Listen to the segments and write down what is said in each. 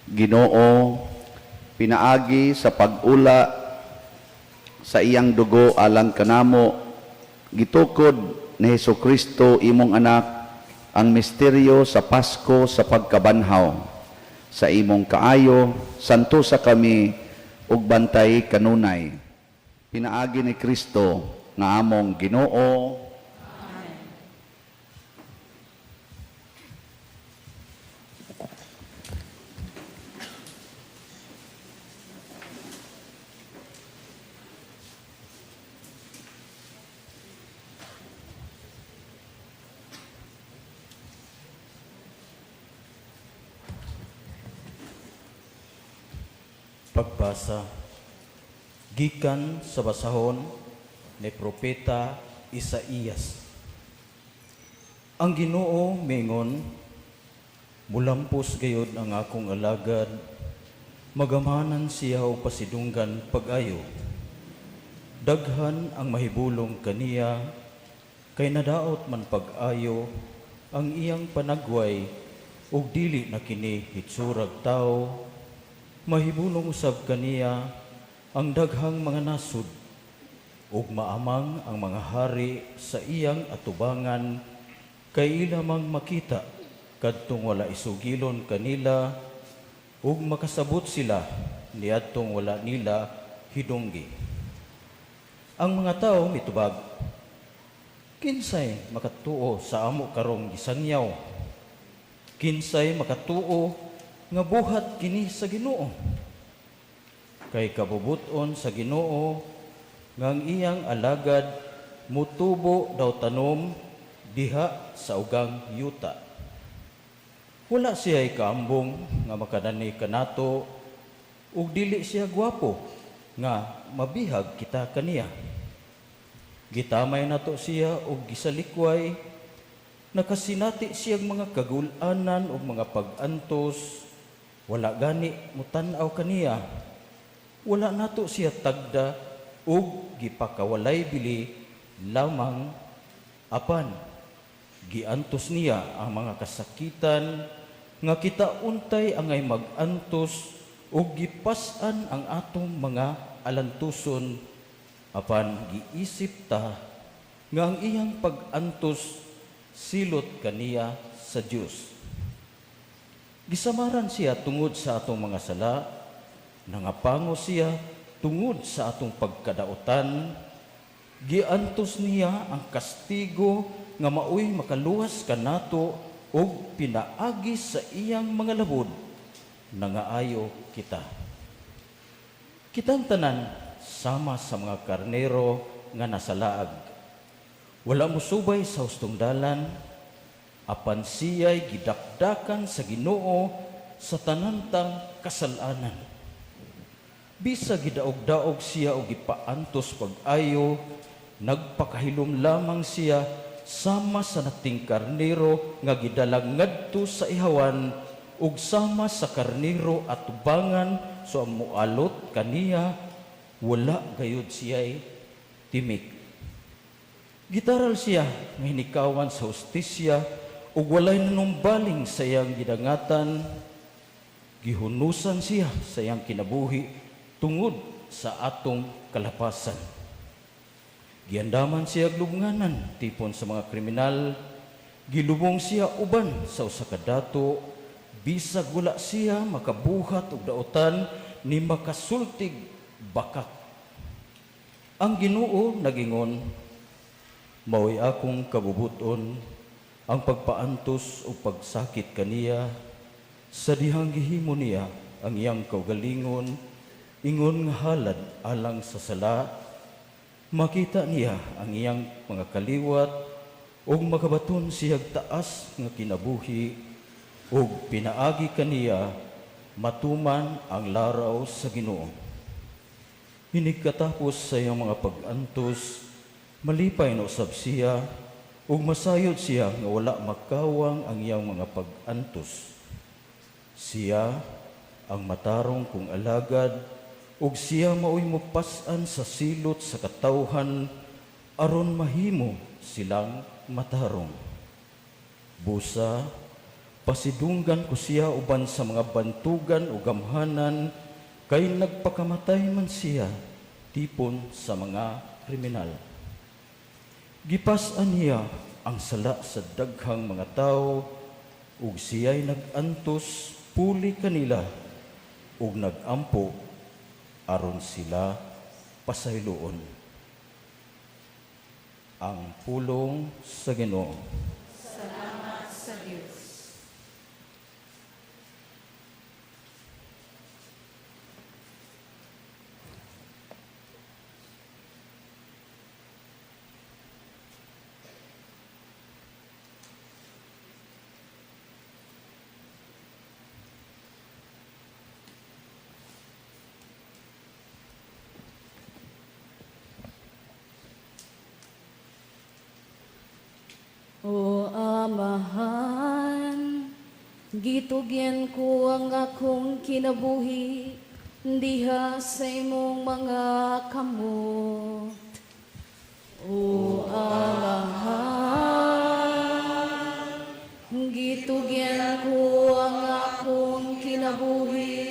Ginoo, pinaagi sa pag-ula sa iyang dugo alang kanamo, gitukod ni Hesukristo imong anak ang misteryo sa Pasko sa pagkabanhaw. Sa imong kaayo, santusa kami ug bantay kanunay. Pinaagi ni Kristo nga among Ginoo. Pagbasa gikan sa basahon ni Propeta Isaías. Ang Ginoo mingon, "Mulampos gayud ang akong alagad, magamhanan siya og pasidunggan pag-ayo. Daghan ang mahibulong kaniya, kay nadaot man pag-ayo ang iyang panagway ug dili na kini hitsurag tawo. Mahibulong usab kaniya ang daghang mga nasud ug maamang ang mga hari sa iyang atubangan, kay ila mang makita kadtong wala isugilon kanila ug makasabot sila niadtong wala nila hidunggi." Ang mga tawo mitubag, "Kinsay makatuo sa amo karong gisangyaw? Kinsay makatuo nga buhat kini sa Ginoo? Kay kabubut-on sa Ginoo nga ang iyang alagad mutubo daw tanom diha sa ugang yuta. Wala siya kaambong nga makadani kanato ug dili siya gwapo nga mabihag kita kaniya. Gitamay nato siya og gisalikway, nakasinati siyang mga kagul-anan ug mga pag-antos, wala gani mutan-aw kaniya. Wala nato siya tagda ug gipakawalay bili lamang, apan giantos niya ang mga kasakitan nga kita untay angay mag-antos ug gipas-an ang atong mga alantuson, apan giisip ta nga ang iyang pag-antos silot kaniya sa Dios. Gisamaran siya tungod sa atong mga sala, nangapango siya tungod sa atong pagkadaotan, giantos niya ang kastigo nga maoy makaluwas kanato ug pinaagi sa iyang mga labod nangaayo kita. Kitang tanan sama sa mga karnero nga nasalaag. Wala mosubay sa hustong dalan, apan siya'y gidakdakan sa Ginoo sa tanantang kasalanan. Bisa gidaog-daog siya o gipaantos pag-ayo, nagpakahilom lamang siya sama sa nating karnero nga gidala ngadto sa ihawan ug sama sa karnero atubangan so ang mualot kaniya, wala gayud siya'y timik. Gitaral siya nga hinikawan sa hustisya ug walay nanumbaling sa iyang gidangatan. Gihunusan siya sa iyang kinabuhi tungod sa atong kalapasan. Giandaman siya lubnganan tipon sa mga kriminal, gilubong siya uban sa usa ka dato, bisag wala siya makabuhat og daotan ni makasultig bakak. Ang Ginoo nagingon, "Mao'y akong kabubuton ang pagpaantos o pagsakit kaniya sa dihang gihimo niya ang iyang kaugalingon ingon nga halad alang sa sala. Makita niya ang iyang mga kaliwat ug makabaton siyag taas nga kinabuhi ug pinaagi kaniya matuman ang laraw sa Ginoo. Hinig katapos sa iyang mga pag-antos, malipay na usab siya ug masayod siya nga wala makawang ang iyang mga pag-antos. Siya ang matarong kong alagad ug siya maoy mopas-an sa silot sa katawhan aron mahimo silang matarong. Busa, Pasidunggan ko siya uban sa mga bantugan o gamhanan, kay nagpakamatay man siya tipon sa mga kriminal. Gipas-an niya ang sala sa daghang mga tao, ug siya'y nag-antos puli kanila, ug nag-ampo aron sila pasayloon. Ang pulong sa Ginoo. Salamat sa Diyos. O Amahan, gitugyan ko ang akong kinabuhi diha sa imong mga kamot. O Amahan, gitugyan ko ang akong kinabuhi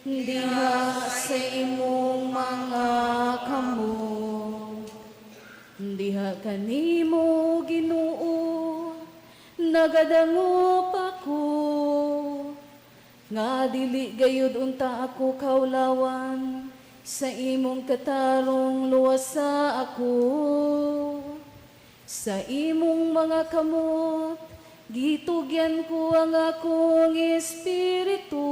diha sa imong mga kamot. Diha kanimo, Ginoo, nagadangop ako, nga dili gayud unta ako kaulawan, sa imong katarong luwasa ako. Sa imong mga kamot, gitugyan ko ang akong espiritu.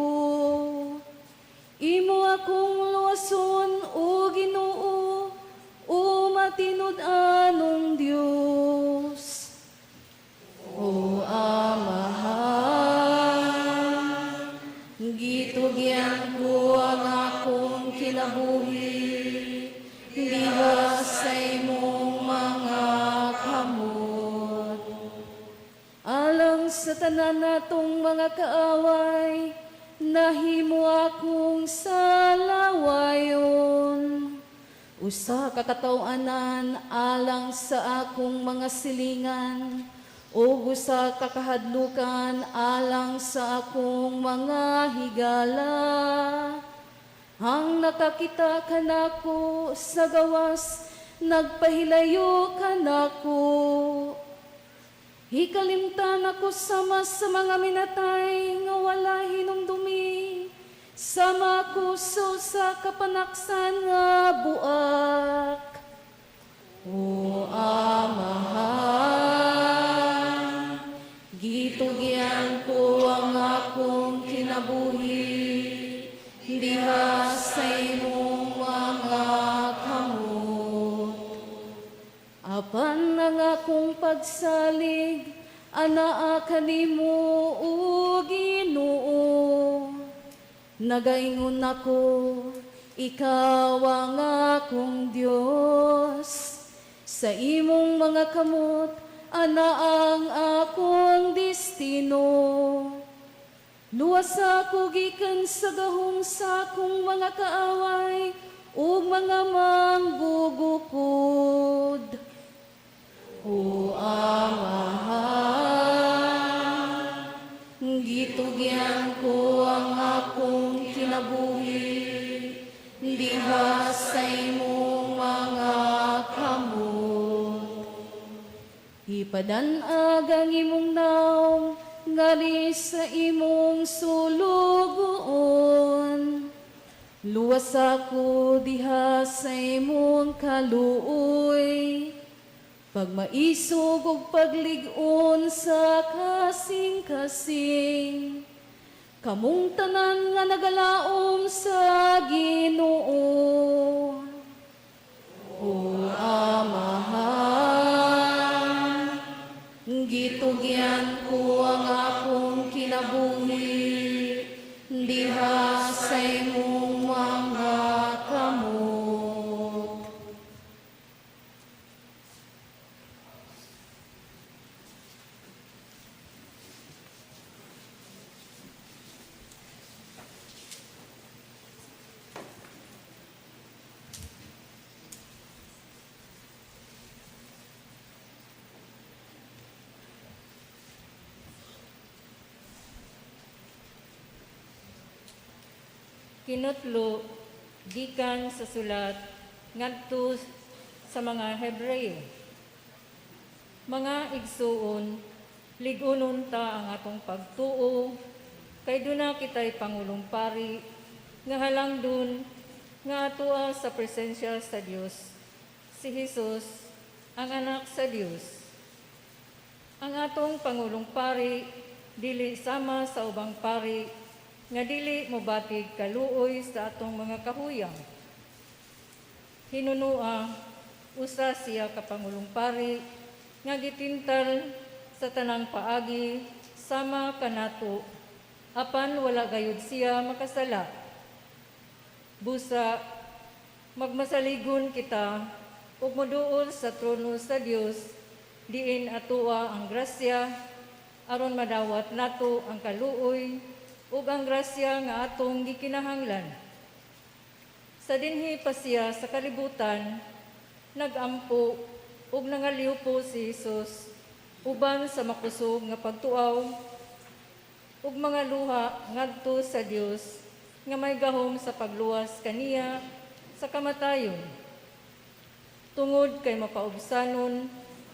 Imo akong luwason, o Ginoo, o matinud-anong Dios. O Amahan, gitugyan ko ang akong kinabuhi diha sa imong mga kamot. Alang sa tanan natong mga kaaway, nahimo akong salawayon. Usa ka kataw-anan alang sa akong mga silingan, ug usa ka kahadlukan alang sa akong mga higala. Ang nakakita kanako sa gawas, nagpahilayo kanako. Hikalimtan ako sama sa mga minatay nga wala hinumdumi, sama ako sa usa ka panaksan nga buak. O Amahan, gitugyan ko ang akong kinabuhi diha sa imong mga kamot. Apan ang akong pagsalig, anaa kanimo, o Ginoo. Nagaingon ako, ikaw ang akong Dios. Sa imong mga kamot, ana ang akong destino. Luwas ako gikan sa gahom sa akong mga kaaway ug mga manggugukod. O Amahan, gitugyan ko ang akong kinabuhi diha sa imong mga kamot. Ipadan-ag ang imong naong ngali sa imong sulugoon. Luwas ako diha sa imong kaluoy. Pagmaisog ug paglig-on sa kasing-kasing. Kamong tanan nga nagalaom sa Ginoo. O Amahan, gitugyan ko ang akong kinabuhi diha sa imong mga kamot. Kinutlo gikan sa sulat ngadto sa mga Hebreo. Mga igsuon, lig-unon ta ang atong pagtuo kay duna kitay pangulong pari nga halangdon nga atoa sa presensya sa Dios, si Hesus, ang anak sa Dios. Ang atong pangulong pari dili sama sa ubang pari nga dili mobatig kaluoy sa atong mga kahuyang. Hinunua, usa siya ka pangulong pari nga gitintal sa tanang paagi sama kanato, apan wala gayud siya makasala. Busa, magmasaligon kita ug moduol sa trono sa Dios, diin atoa ang grasya aron madawat nato ang kaluoy ug ang grasya nga atong gikinahanglan. Sa dinhi pa siya sa kalibutan, nagampo ug nangaliwpo si Hesus uban sa makusog nga pagtuaw ug mga luha ngadto sa Dios nga may gahom sa pagluwas kaniya sa kamatayon. Tungod kay mapaubsanon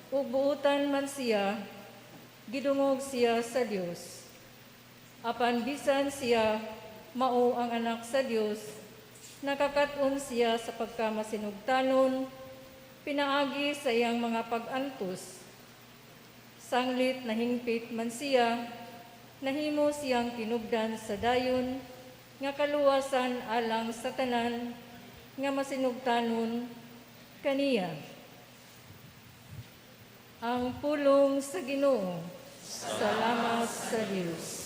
ug buutan man siya, gidungog siya sa Dios. Apan bisan siya mao ang anak sa Dios, nakakat-on siya sa pagkamasinugtanon pinaagi sa iyang mga pag-antos. Sanglit nahingpit man siya, nahimo siyang tinubdan sa dayon nga kaluwasan alang sa tanan nga masinugtanon kaniya. Ang pulong sa Ginoo. Salamat sa Dios.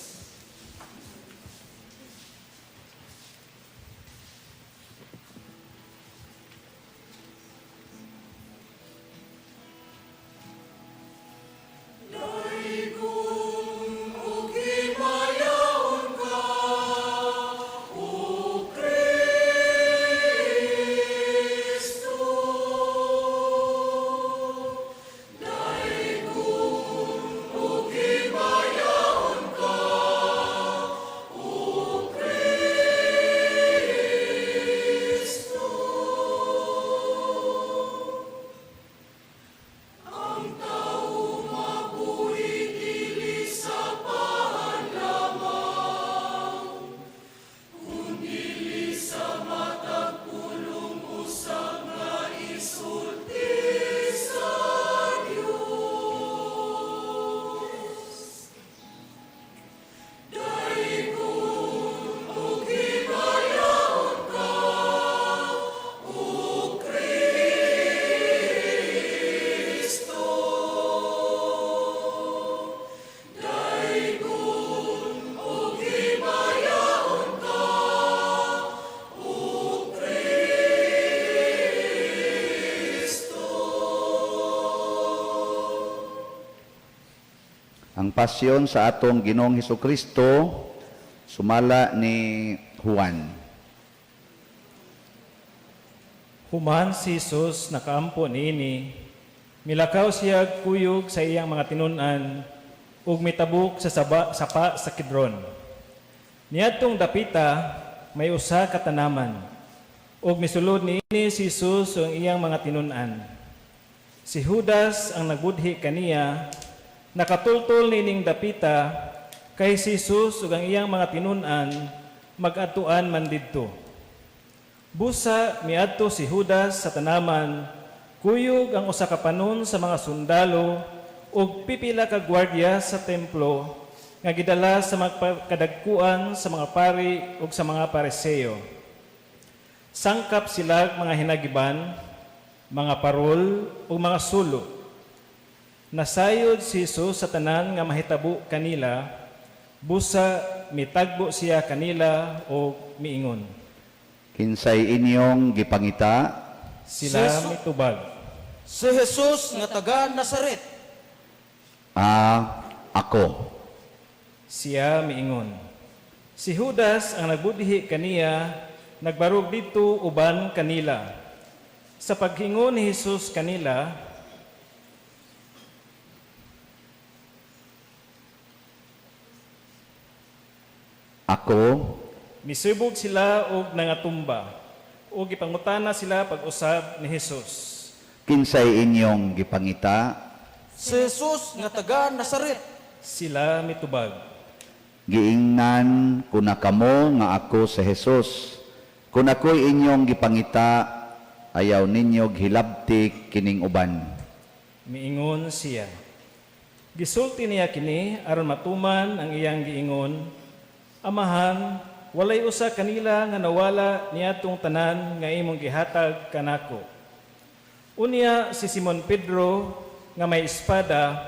Ang pasyon sa atong Ginoong Hesukristo sumala ni Juan. Human si Jesus nakaampo niini, milakaw siya kuyog sa iyang mga tinun-an ug mitabok sa sapa sa Kidron. Niadtong dapita may usa ka tanaman ug misulod niini si Jesus ug ang iyang mga tinun-an. Si Judas ang nagbudhi kaniya, nakatultol niining dapita kay si Jesus ug ang iyang mga tinun-an mag-adtuan man didto. Busa miadto si Judas sa tanaman, kuyog ang usa ka panon sa mga sundalo ug pipila ka gwardiya sa templo nga gidala sa mga kadagkuan sa mga pari ug sa mga Pariseo. Sangkap sila mga hinagiban, mga parol ug mga sulo. Nasayod si Jesus sa tanan nga mahitabo kanila, busa mitagbo siya kanila o miingon. Kinsay inyong gipangita? Sila Jesus. mitubag. Si Jesus nga taga Nazaret. Ah, ako. Siya miingon. Si Judas ang nagbudhi kaniya, nagbarog didto uban kanila. Sa paghingon ni Jesus kanila, Ako, Misubog sila og nangatumba, ug gipangutana sila pag-usab ni Hesus. Kinsay inyong gipangita? Si Jesus nga taga Nazaret. Sila mitubag. Giingnan ko na kamo nga ako sa Jesus. Kung ako'y inyong gipangita, ayaw ninyo hilabti kining uban. Miingon siya. Gisulti niya kini aron matuman ang iyang giingon, "Amahan, walay usa kanila nga nawala niadtong tanan nga imong gihatag kanako." Unya si Simon Pedro nga may espada,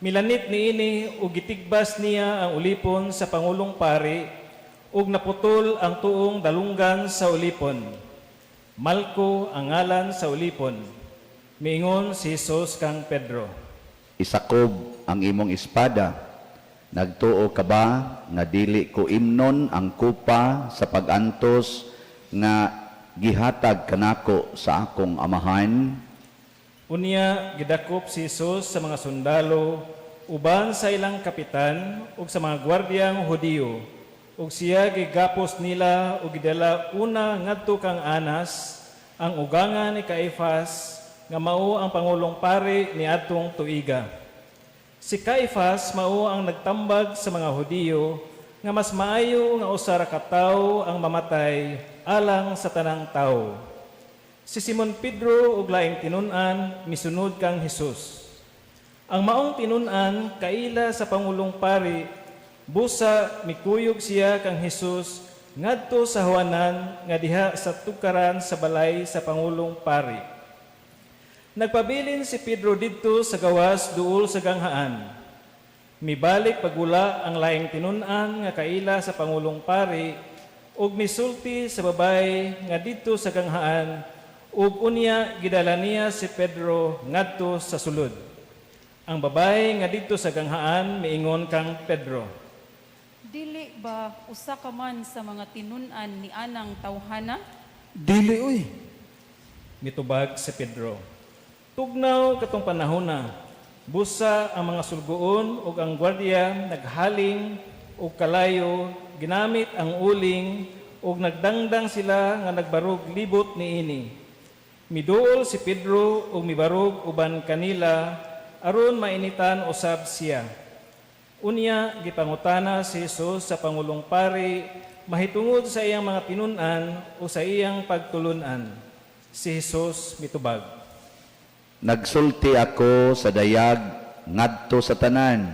milanit niini ug gitigbas niya ang ulipon sa pangulong pari ug naputol ang tuong dalunggan sa ulipon. Malco ang ngalan sa ulipon. Miingon si Jesus kang Pedro, Isakob ang imong espada. Nagtuo ka ba nga dili ko imnon ang kupa sa pagantos nga gihatag kanako sa akong amahan? Unya gidakop si Jesus sa mga sundalo uban sa ilang kapitan ug sa mga gwardyang Hudiyo, ug siya gigapos nila ug gidala una ngadto kang Anas, ang ugangan ni Caifas nga mao ang pangulong pari niadtong tuiga. Si Caifas mao ang nagtambag sa mga Hudiyo nga mas maayo nga usa ra ka tawo ang mamatay alang sa tanang tawo. Si Simon Pedro ug laing tinun-an misunod kang Hesus. Ang maong tinun-an kaila sa pangulong pari, busa mikuyog siya kang Hesus ngadto sa huwanan nga diha sa tukaran sa balay sa pangulong pari. Nagpabilin si Pedro didto sa gawas duol sa ganghaan. Mibalik pagula ang laing tinun-an nga kaila sa pangulong pari ug misulti sa babay nga didto sa ganghaan, ug unya gidala niya si Pedro ngadto sa sulod. Ang babay nga didto sa ganghaan miingon kang Pedro, Dili ba usa ka man sa mga tinun-an ni anang tawhana? Dili oy. Mitubag si Pedro. Tugnaw katong panahona, busa ang mga sulgoon ug ang gwardiya naghaling og kalayo, ginamit ang uling ug nagdangdang sila nga nagbarog libot niini. Miduol si Pedro ug mibarog uban kanila aron mainitan usab siya. Unya gipangutana si Jesus sa pangulong pari mahitungod sa iyang mga tinun-an o sa iyang pagtulun-an. Si Jesus mitubag, Nagsulti ako sa dayag ngadto sa tanan.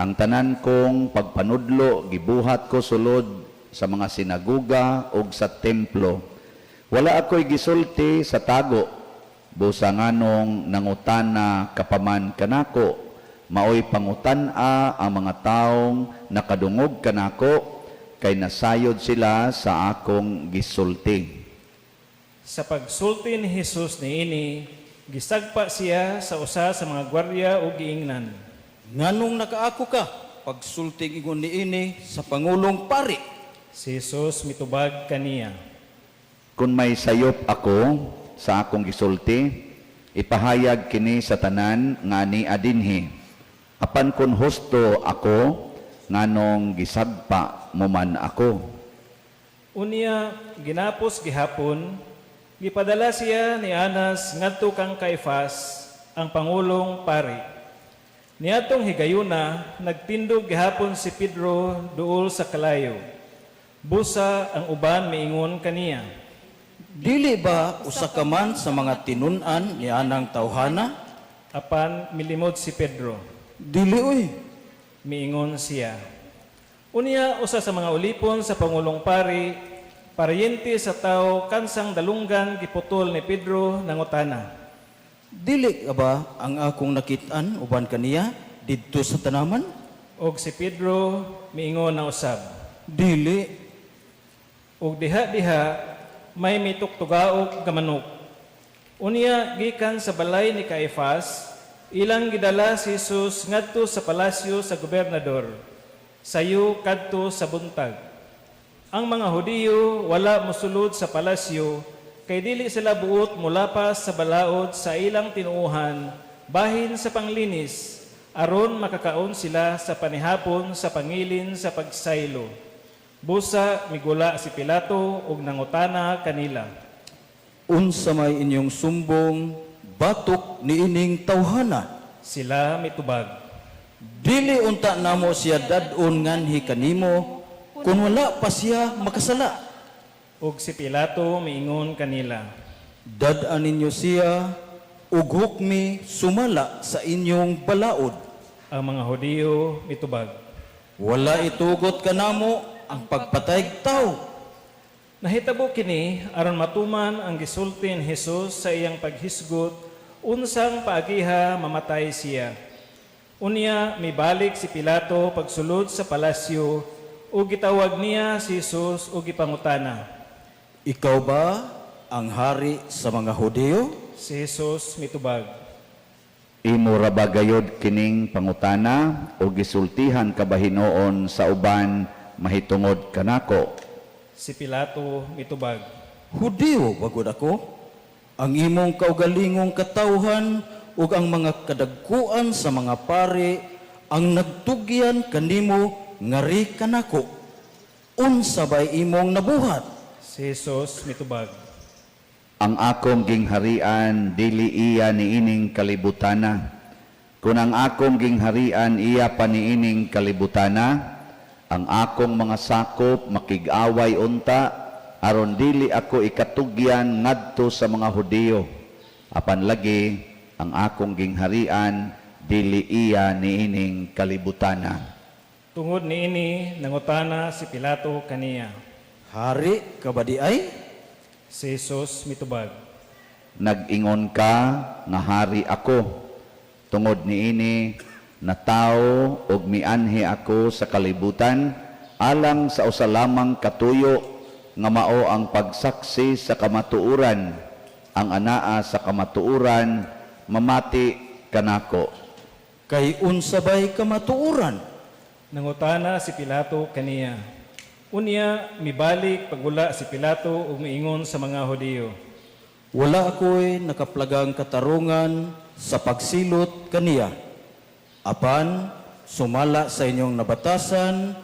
Ang tanan kong pagpanudlo gibuhat ko sulod sa mga sinaguga ug sa templo. Wala ako'y gisulti sa tago. Busa nganong nangutana ka pa man kanako, maoy pangutan-a ang mga taong nakadungog kanako kay nasayod sila sa akong gisulti. Sa pagsulti ni Jesus niini, gisagpa siya sa usa sa mga gwardiya ug giingnan, Nganong nakaako ka pagsulting ingon niini sa pangulong pari? Si Jesus mitubag kaniya, Kung may sayop ako sa akong gisulti, ipahayag kini sa tanan nga ania dinhi. Apan kung husto ako, nganong gisagpa mo man ako? Unya ginapos gihapon, gipadala siya ni Anas ngadto kang Caifas, ang pangulong pari. Niadtong higayuna, nagtindog gihapon si Pedro duol sa kalayo. Busa ang uban miingon kaniya, Dili ba usa ka man sa mga tinun-an ni anang tawhana? Apan milimod si Pedro. Dili oy. Miingon siya. Unya usa sa mga ulipon sa pangulong pari, paryente sa tao kansang dalunggan giputol ni Pedro, nangutana, Dili ka ba ang akong nakit-an uban kaniya didto sa tanaman? Og si Pedro miingon na usab. Dili. Og diha-diha may mituktugaok nga manok. Unya gikan sa balay ni Caifas, ilang gidala si Jesus ngadto sa palasyo sa gobernador. Sayo kadto sa buntag. Ang mga Hudiyo wala mosulod sa palasyo kay dili sila buot mulapas sa balaod sa ilang tinuohan bahin sa panglinis aron makakaon sila sa panihapon sa pangilin sa pagsaylo. Busa migula si Pilato ug nangutana kanila. Unsa may inyong sumbong batok niining tawhana? Sila mitubag. Dili unta namo siya dad-on nganhi kanimo kun wala pa siya makasala. Ug si Pilato miingon kanila. Dad-an ninyo siya ug hukmi sumala sa inyong balaod. Ang mga Hudiyo mitubag. Wala itugot kanamo ang pagpatayg tawo. Nahitabo kini aron matuman ang gisulti ni Jesus sa iyang paghisgot unsang paagiha mamatay siya. Unya mibalik si Pilato pagsulod sa palasyo ug gitawag niya si Jesus ug gipangutana. Ikaw ba ang hari sa mga Hudiyo? Si Jesus mitubag. Imo ra ba gayod kining pangutana o gisultihan ka ba hinuon sa uban mahitungod kanako? Si Pilato mitubag. Hudiyo bagod ako? Ang imong kaugalingong katawhan ug ang mga kadagkuan sa mga pare ang nagtugyan kanimo ngari kanako. Unsa bay imong nabuhat? Si Jesus mitubag. Ang akong gingharian dili iya niining kalibutana. Kun ang akong gingharian iya pa niining kalibutana, ang akong mga sakop makig-away unta aron dili ako ikatugyan ngadto sa mga Hudiyo. Apan lagi ang akong gingharian dili iya niining kalibutana. Tungod niini nangutana si Pilato kaniya. Hari ka ba di ay? Si Jesus mitubag. Nag-ingon ka nga hari ako. Tungod niini natawo og mianhi ako sa kalibutan alang sa usa lamang katuyo nga mao ang pagsaksi sa kamatuoran. Ang anaa sa kamatuoran mamati kanako. Kay unsa bay kamatuoran? Nangutana si Pilato kaniya. Unya mibalik pagula si Pilato ug miingon sa mga Hudiyo. Wala ako'y nakaplagang katarungan sa pagsilot kaniya. Apan, sumala sa inyong nabatasan,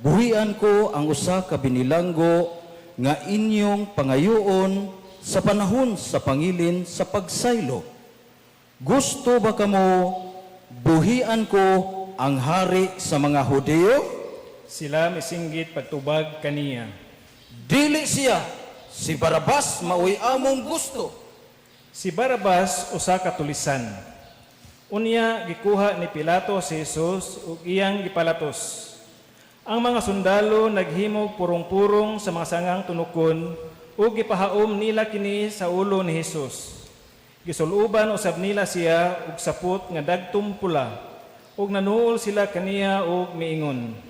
buhian ko ang usa ka binilanggo nga inyong pangayoon sa panahon sa pangilin sa pagsaylo. Gusto ba kamo buhian ko ang hari sa mga Hudiyo? Sila misinggit pagtubag kaniya. Dili siya, si Barabas maoy among gusto. Si Barabas usa ka tulisan. Unya gikuha ni Pilato si Jesus ug iyang gipalatos. Ang mga sundalo naghimog purong-purong sa mga sangang tunukon ug gipahaom nila kini sa ulo ni Jesus. Gisuluban usab nila siya og sapot nga dagtom pula ug nanuol sila kaniya og miingon.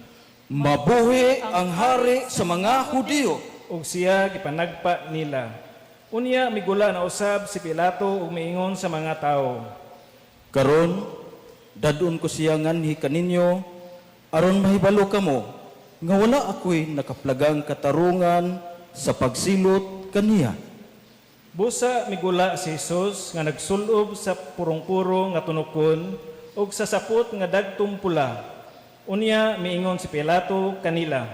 Mabuhi ang hari sa mga Hudiyo. Ug siya gipanagpa nila. Unya migula na usab si Pilato ug miingon sa mga tawo. Karon, dadon ko siya nganhi kaninyo, aron mahibalo kamo nga wala ako'y nakaplagang katarungan sa pagsilot kaniya. Busa migula si Jesus nga nagsulob sa purong-puro nga tunukon ug sa sapot nga dagtom pula. Unya miingon si Pilato kanila.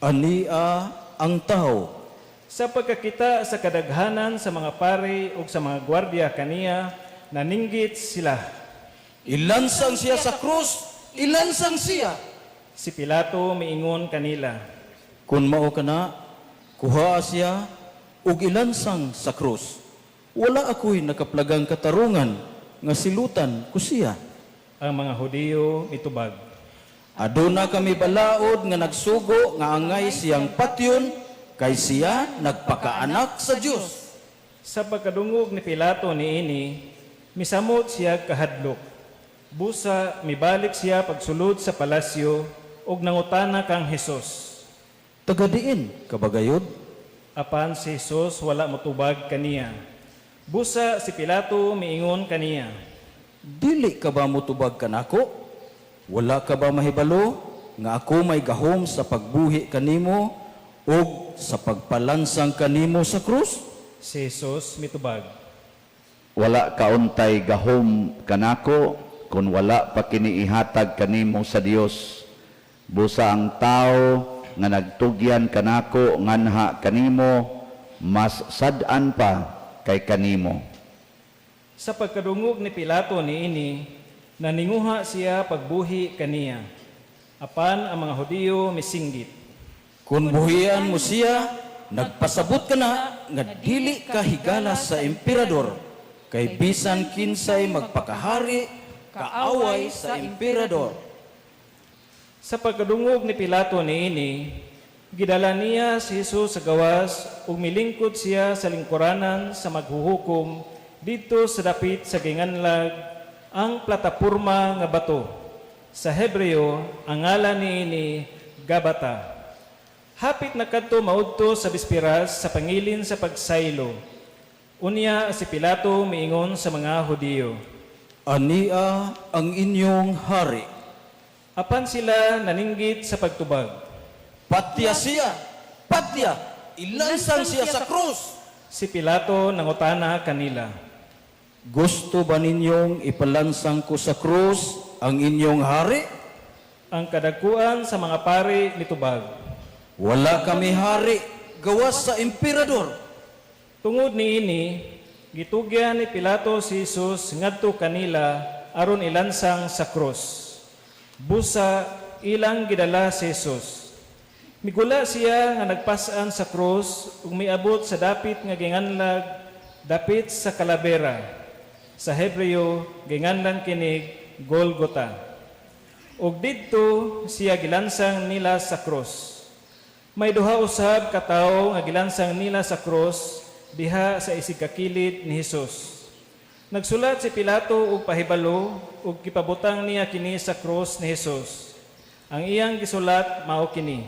Ania ang tao. Sa pagkakita sa kadaghanan sa mga pari ug sa mga gwardiya kaniya, naninggit sila. Ilansang siya sa krus, ilansang siya. Si Pilato miingon kanila. Kung mao kana, kuhaa siya ug ilansang sa krus. Wala ako'y nakaplagang katarungan nga silutan ko siya. Ang mga Hudiyo mitubag. Aduna kami balaod nga nagsugo nga angay siyang patyon kay siya nagpakaanak sa Dios. Sa pagkadungog ni Pilato niini, misamot siya kahadlok. Busa mibalik siya pagsulod sa palasyo ug nangutana kang Hesus. Tagadiin ka ba gayod? Apan si Jesus wala motubag kaniya. Busa si Pilato miingon kaniya. Dili ka ba motubag kanako? Wala ka ba mahibalo nga ako may gahom sa pagbuhi kanimo ug sa pagpalansang kanimo sa krus? Si Jesus mitubag. Wala kauntay gahom kanako kung wala pa kini ihatag kanimo sa Dios. Busa ang tao nga nagtugyan kanako nganha kanimo mas sad-an pa kay kanimo. Sa pagkadungog ni Pilato niini, naninguha siya pagbuhi kaniya. Apan ang mga Hudiyo misinggit. Kung buhian mo siya, nagpasabot ka na nga dili ka higala sa emperador, kay bisan kinsay magpakahari, kaaway sa emperador. Sa pagkadungog ni Pilato niini, gidala niya si Jesus sa gawas ug milingkod siya sa lingkuranan sa maghuhukom didto sa dapit sa ginganlag ang plataporma nga bato. Sa Hebreo, ang ngalan niini Gabata. Hapit na kadto maudto sa bispiras sa pangilin sa pagsaylo. Unya si Pilato miingon sa mga Hudiyo. Ania ang inyong hari. Apan sila naninggit sa pagtubag. Patya siya, patya, ilansang siya sa krus. Si Pilato nangutana kanila. Gusto ba ninyong ipalansang ko sa krus ang inyong hari? Ang kadagkuan sa mga pari nitubag. Wala kami hari, gawas sa emperador. Tungod niini, gitugyan ni Pilato si Jesus ngadto kanila aron ilansang sa krus. Busa ilang gidala si Jesus. Migula siya nga nagpas-an sa krus ug miabot sa dapit nga ginganlag dapit sa kalabera. Sa Hebreo ginganlan kinig Golgota. Ug didto siya gilansang nila sa krus. May duha usab ka tawo nga gilansang nila sa krus diha sa isig kakilid ni Hesus. Nagsulat si Pilato og pahibalo ug gipabutang niya kini sa krus ni Hesus. Ang iyang gisulat mao kini: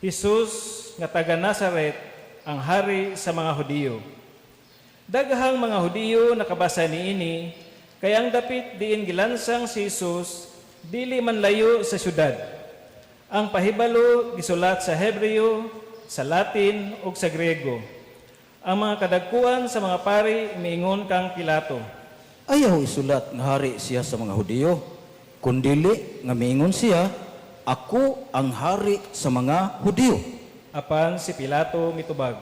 Hesus nga taga Nazaret, ang hari sa mga Hudiyo. Daghang mga Hudiyo nakabasa niini, kay ang dapit diin gilansang si Hesus dili man layo sa syudad. Ang pahibalo gisulat sa Hebreo, sa Latin ug sa Grego. Ang mga kadagkuan sa mga pari miingon kang Pilato. Ayaw isulat nga hari siya sa mga Hudiyo, kundili nga miingon siya, ako ang hari sa mga Hudiyo. Apan si Pilato mitubag.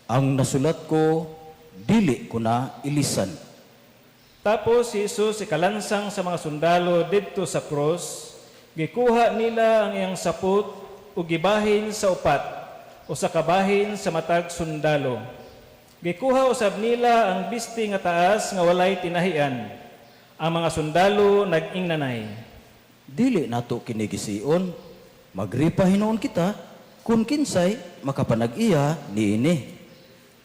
Ang nasulat ko, dili ko na ilisan. Tapos si Jesus ikalansang sa mga sundalo didto sa krus, gikuha nila ang iyang sapot ug gibahin sa upat, usa ka bahin sa matag sundalo. Gikuha usab nila ang bisti nga taas nga walay tinahian. Ang mga sundalo nag-ingnanay. Dili nato kini gision, magripa hinuon kita, kun kinsay makapanag-iya niini.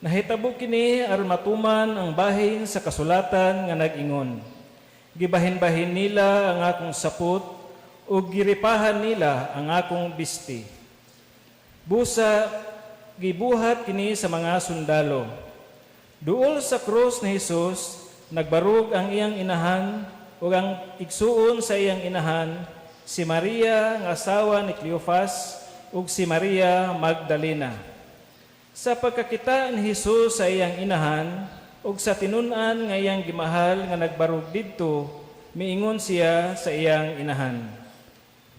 Nahitabo kini aron matuman ang bahin sa kasulatan nga nag-ingon. Gibahin-bahin nila ang akong sapot ug giripahan nila ang akong bisti. Busa gibuhat kini sa mga sundalo. Duol sa krus ni Hesus, nagbarug ang iyang inahan ug ang igsuon sa iyang inahan, si Maria nga asawa ni Cleophas ug si Maria Magdalena. Sa pagkakita ni Hesus sa iyang inahan ug sa tinun-an nga iyang gimahal nga nagbarug didto, miingon siya sa iyang inahan.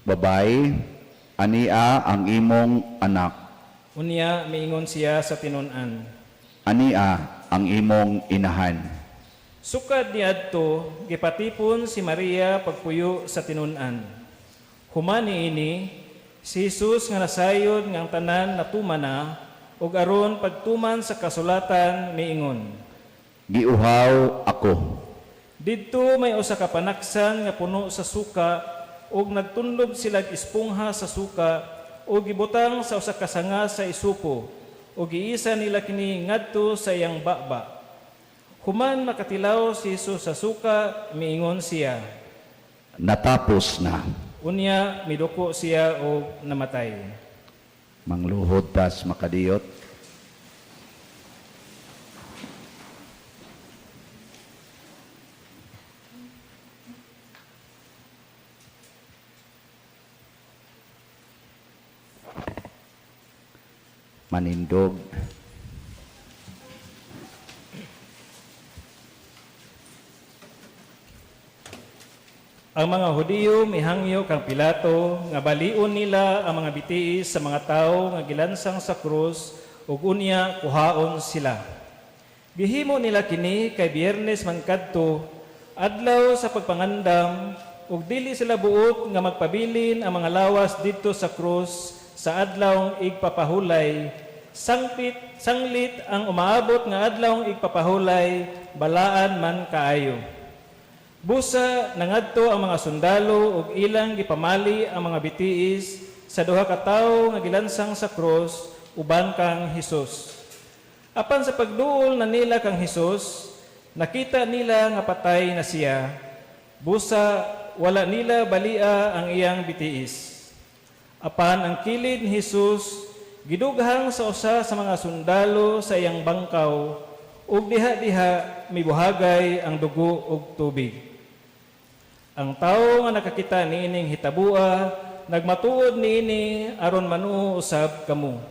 Babay, ania ang imong anak. Unya miingon siya sa tinun-an. Ania ang imong inahan. Sukad niadto, gipatipon si Maria pagpuyo sa tinun-an. Human niini, si Jesus nga nasayod nga ang tanan natuman na, ug aron pagtuman sa kasulatan miingon. Giuhaw ako. Didto may usa ka panaksan nga puno sa suka ug nagtundob silag espongha sa suka ug gibutang sa usa ka sanga sa isupo ug giisa nila kini ngadto sa iyang baba. Human makatilaw si Jesus sa suka, miingon siya. Natapos na. Unya miduko siya og namatay. Mangluhod tas makadiyot. Manindog. Ang mga Hudiyo mihangyo kang Pilato nga balion nila ang mga bitiis sa mga tawo nga gilansang sa krus ug unya kuhaon sila. Gihimo nila kini kay Biyernes man kadto, adlaw sa pagpangandam, ug dili sila buot nga magpabilin ang mga lawas didto sa krus sa adlawng igpapahulay, sangpit sanglit ang umaabot nga adlawng igpapahulay balaan man kaayo. Busa nangadto ang mga sundalo ug ilang gipamali ang mga bitiis sa duha ka tawo nga gilansang sa krus uban kang Hesus. Apan sa pagduol na nila kang Hesus, nakita nila nga patay na siya. Busa wala nila balia ang iyang bitiis. Apan ang kilid ni Hesus gidughang sa usa sa mga sundalo sa iyang bangkaw ug diha-diha mibuhagay ang dugo ug tubig. Ang tawo nga nakakita niining hitabua nagmatuod niini aron manuo usab kamo.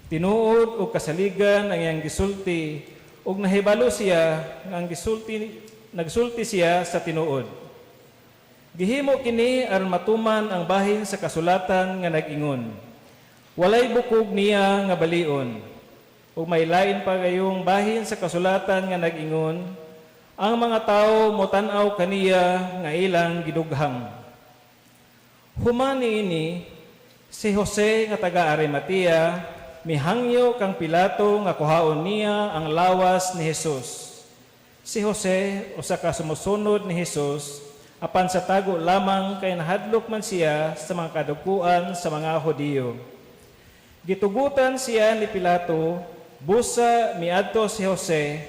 Tinuod ug kasaligan ang iyang gisulti ug nahibalo siya nga ang gisulti nagsulti siya sa tinuod. Gihimo kini aron matuman ang bahin sa kasulatan nga nag-ingon: "Walay bukog niya nga balion." Ug may lain pa gayong bahin sa kasulatan nga nag-ingon: "Ang mga tawo motan-aw kaniya nga ilang gidughang." Human niini, si Jose nga taga Arimatea mihangyo kang Pilato nga kuhaon niya ang lawas ni Jesus. Si Jose usa ka sumusunod ni Jesus, apan sa tago lamang kay nahadlok man siya sa mga kadukuan sa mga Hudiyo. Gitugutan siya ni Pilato, busa miadto si Jose,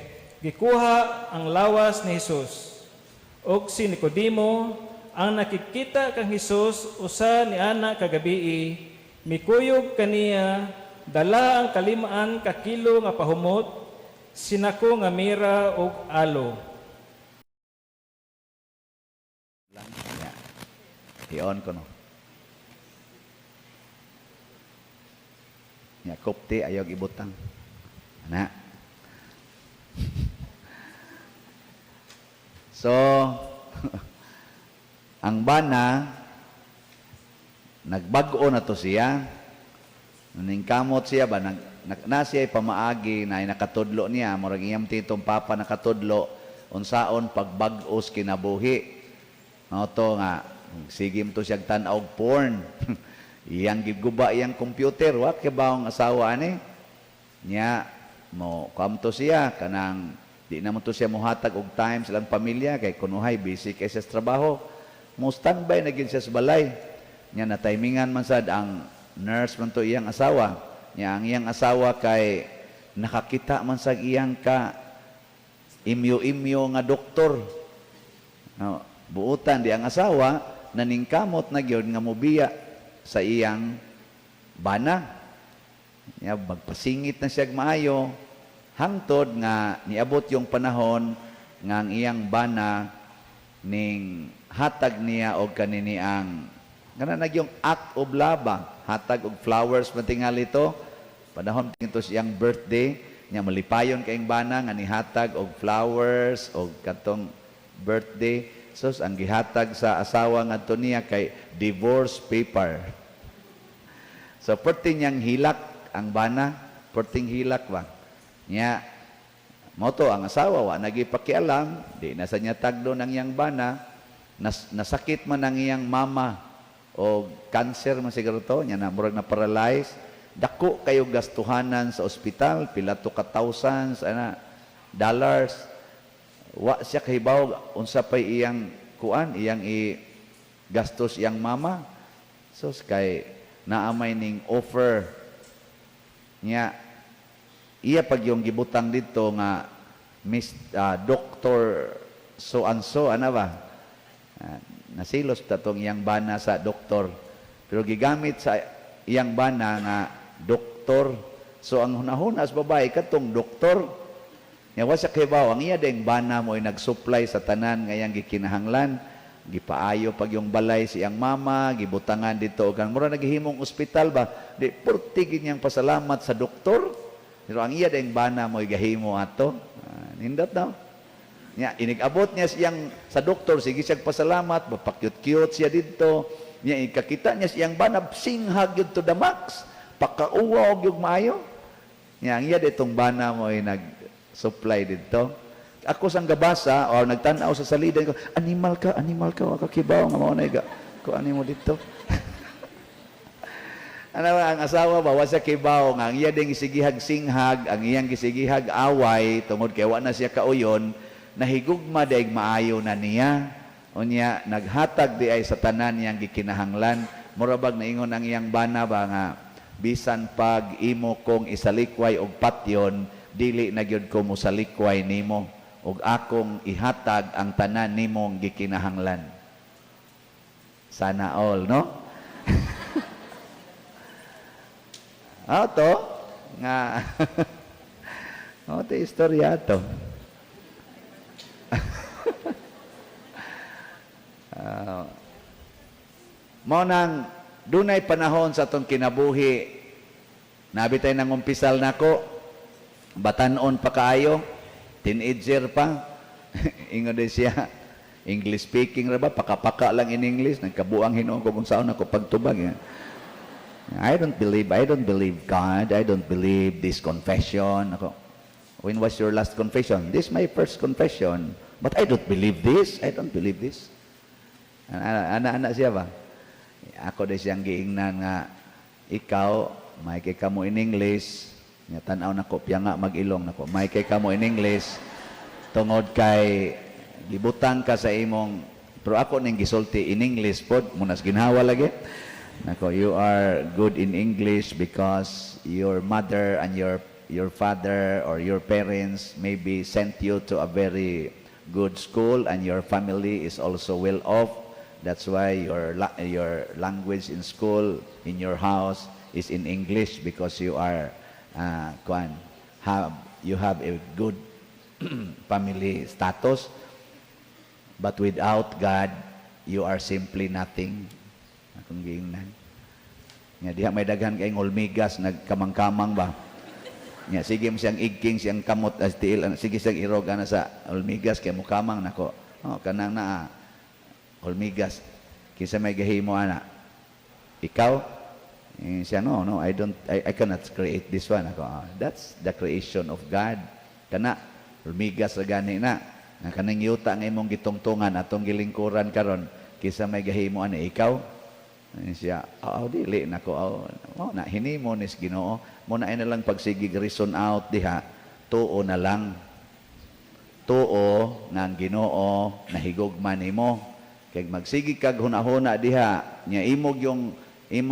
gikuha ang lawas ni Jesus. Og si Nicodemo, ang nakikita kang Hesus usa ni ana kagabii, mikuyog kaniya, dala ang kalimaan ka kilo nga pahumot, sinako nga mira ug aloe. Yeah. I-on ko, no. Ya, kopte ayaw ibutang. Ana. So, ang bana, nagbag-o na to siya. Naningkamot siya ba, na siya pamaagi na nakatudlo niya, murag iyang titong papa nakatudlo, unsaon pagbag-os kinabuhi. No, to nga, sige to siya tan-aw og porn. Iyang giguba iyang computer, wa kay baong asawa ani. Nya mo kamto siya kanang di na mo to siya mohatag og time sa ilang pamilya kay kunuhay busy kay siya sa trabaho. Mo standby na gyud siya sa balay. Nya na timingan man sad ang nurse man to iyang asawa. Nya ang iyang asawa kay nakakita man sa iyang ka imyo-imyo nga doktor. No, buutan di ang asawa naningkamot na gyud nga mobiya sa iyang bana. Nya magpasingit na siya maayo hangtod nga niabot yung panahon nga ang iyang bana ning hatag niya og kanini ang kana nagyong act of love ba? Hatag og flowers man tingali to panahon to siyang birthday nya, malipayon kayong bana nga nihatag og flowers og katong birthday. Sos, ang gihatag sa asawa ngadto niya kay divorce paper. So perti niyang hilak ang bana, perting hilak ba nya. Mao to ang asawa wa nagipakialam, di na sa niya tagdo ng iyang bana. Nasakit man ang iyang mama o cancer man siguro to nya, na murag na paralyze, dako kayo gastuhanan sa ospital, pila to ka thousands ana dollars. Wa siya kahibaw unsa pay iyang kuan, iyang i gastos iyang mama. So kay naamay ning offer niya, iya pag yung gibutang dito nga Miss Doctor so and so ana ba. Nasilos ta tong iyang bana sa doktor, pero gigamit sa iyang bana nga doktor. So ang hunahuna sa babae katong doktor nya, wa siya kahibaw ang iya ding bana mo ay nag-supply sa tanan nga iyang gikinahanglan. Gipaayo pag yung balay sa iyang mama, gibutangan dito og mura naghimong ospital ba. Di purti gid niyang pasalamat sa doktor, pero ang iya ding bana mo gahimo ato. Nindot daw. Nya inig-abot niya siyang sa doktor, sige siya pasalamat, mapakyut-cute siya didto. Nya ikakita niya siyang bana, singhag gyud to the max. Pakauwaw gyud maayo. Nya ang iya ditong bana mo ay nag-supply didto. Ako sang gabasa o nagtan-aw sa salida ko, animal ka, wa ka kibaw nga mao na iga. Ko ani mo didto. Ano ba, ang asawa ba, wa siya kibaw nga ang iya ding gisigihag singhag, ang iyang gisigihag away tungod kay wa na siya kauyon, nahigugma daig maayo na niya. Unya naghatag di ay sa tanan niyang gikinahanglan. Mura bag naingon ang iyang bana ba nga bisan pag imo kong isalikway og patyon, dili na gyud ko mosalikway nimo ug akong ihatag ang tanan nimong gikinahanglan. Sana all, no? Ah, to nga oh, to istorya to. Ah, mao nang dunay panahon sa atong kinabuhi, nabi tay nang umpisal nako, batanon pa kaayo, teenager pa. Ingon din siya, English speaking ra ba, pakapaka lang in English, nagkabuang hinuon ko kung saan ako pagtubag. Eh. I don't believe God, I don't believe this confession. Ako, "When was your last confession?" "This is my first confession. But I don't believe this, I don't believe this." Ana, ana, ana siya ba? Ako di siyang giingnan nga, ikaw, may kay kamo in English, nga tan-aw nako, piya nga mag-ilong nako, may kay kamo in English, tungod kay gibutang ka sa imong, pero ako ning gisulti in English pod, munas ginhawa lagi. Nako, "You are good in English because your mother and your father or your parents maybe sent you to a very good school and your family is also well off. That's why your language in school, in your house is in English because you are kuan, have you have a good family status. But without God, you are simply nothing." Akong giingnan. Nga diha may daghan kay olmigas nagkamang-kamang ba. Nga sige mo siyang igking siyang kamot as tiil, ana, sige siyang irog ana sa olmigas kay mukamang nako. Oh, kanang naa olmigas. Kinsa may gahimo ana? Ikaw? Eh, siya, No, I don't I cannot create this one." Ako, "Ah, that's the creation of God. Kana olmigas ra gani na. Nga kanang yuta nga imong gitungtungan atong gilingkuran karon, kinsa may gahimo ana, ikaw?" Ay siya, "Oh, dili nako, oh, oh, na hinimo nis Ginoo." Mo na na lang pagsigig reason out diha, tuo na lang. Tuo nga ang Ginoo nahigugma nimo. Kay magsige kag hunahuna diha, nya imog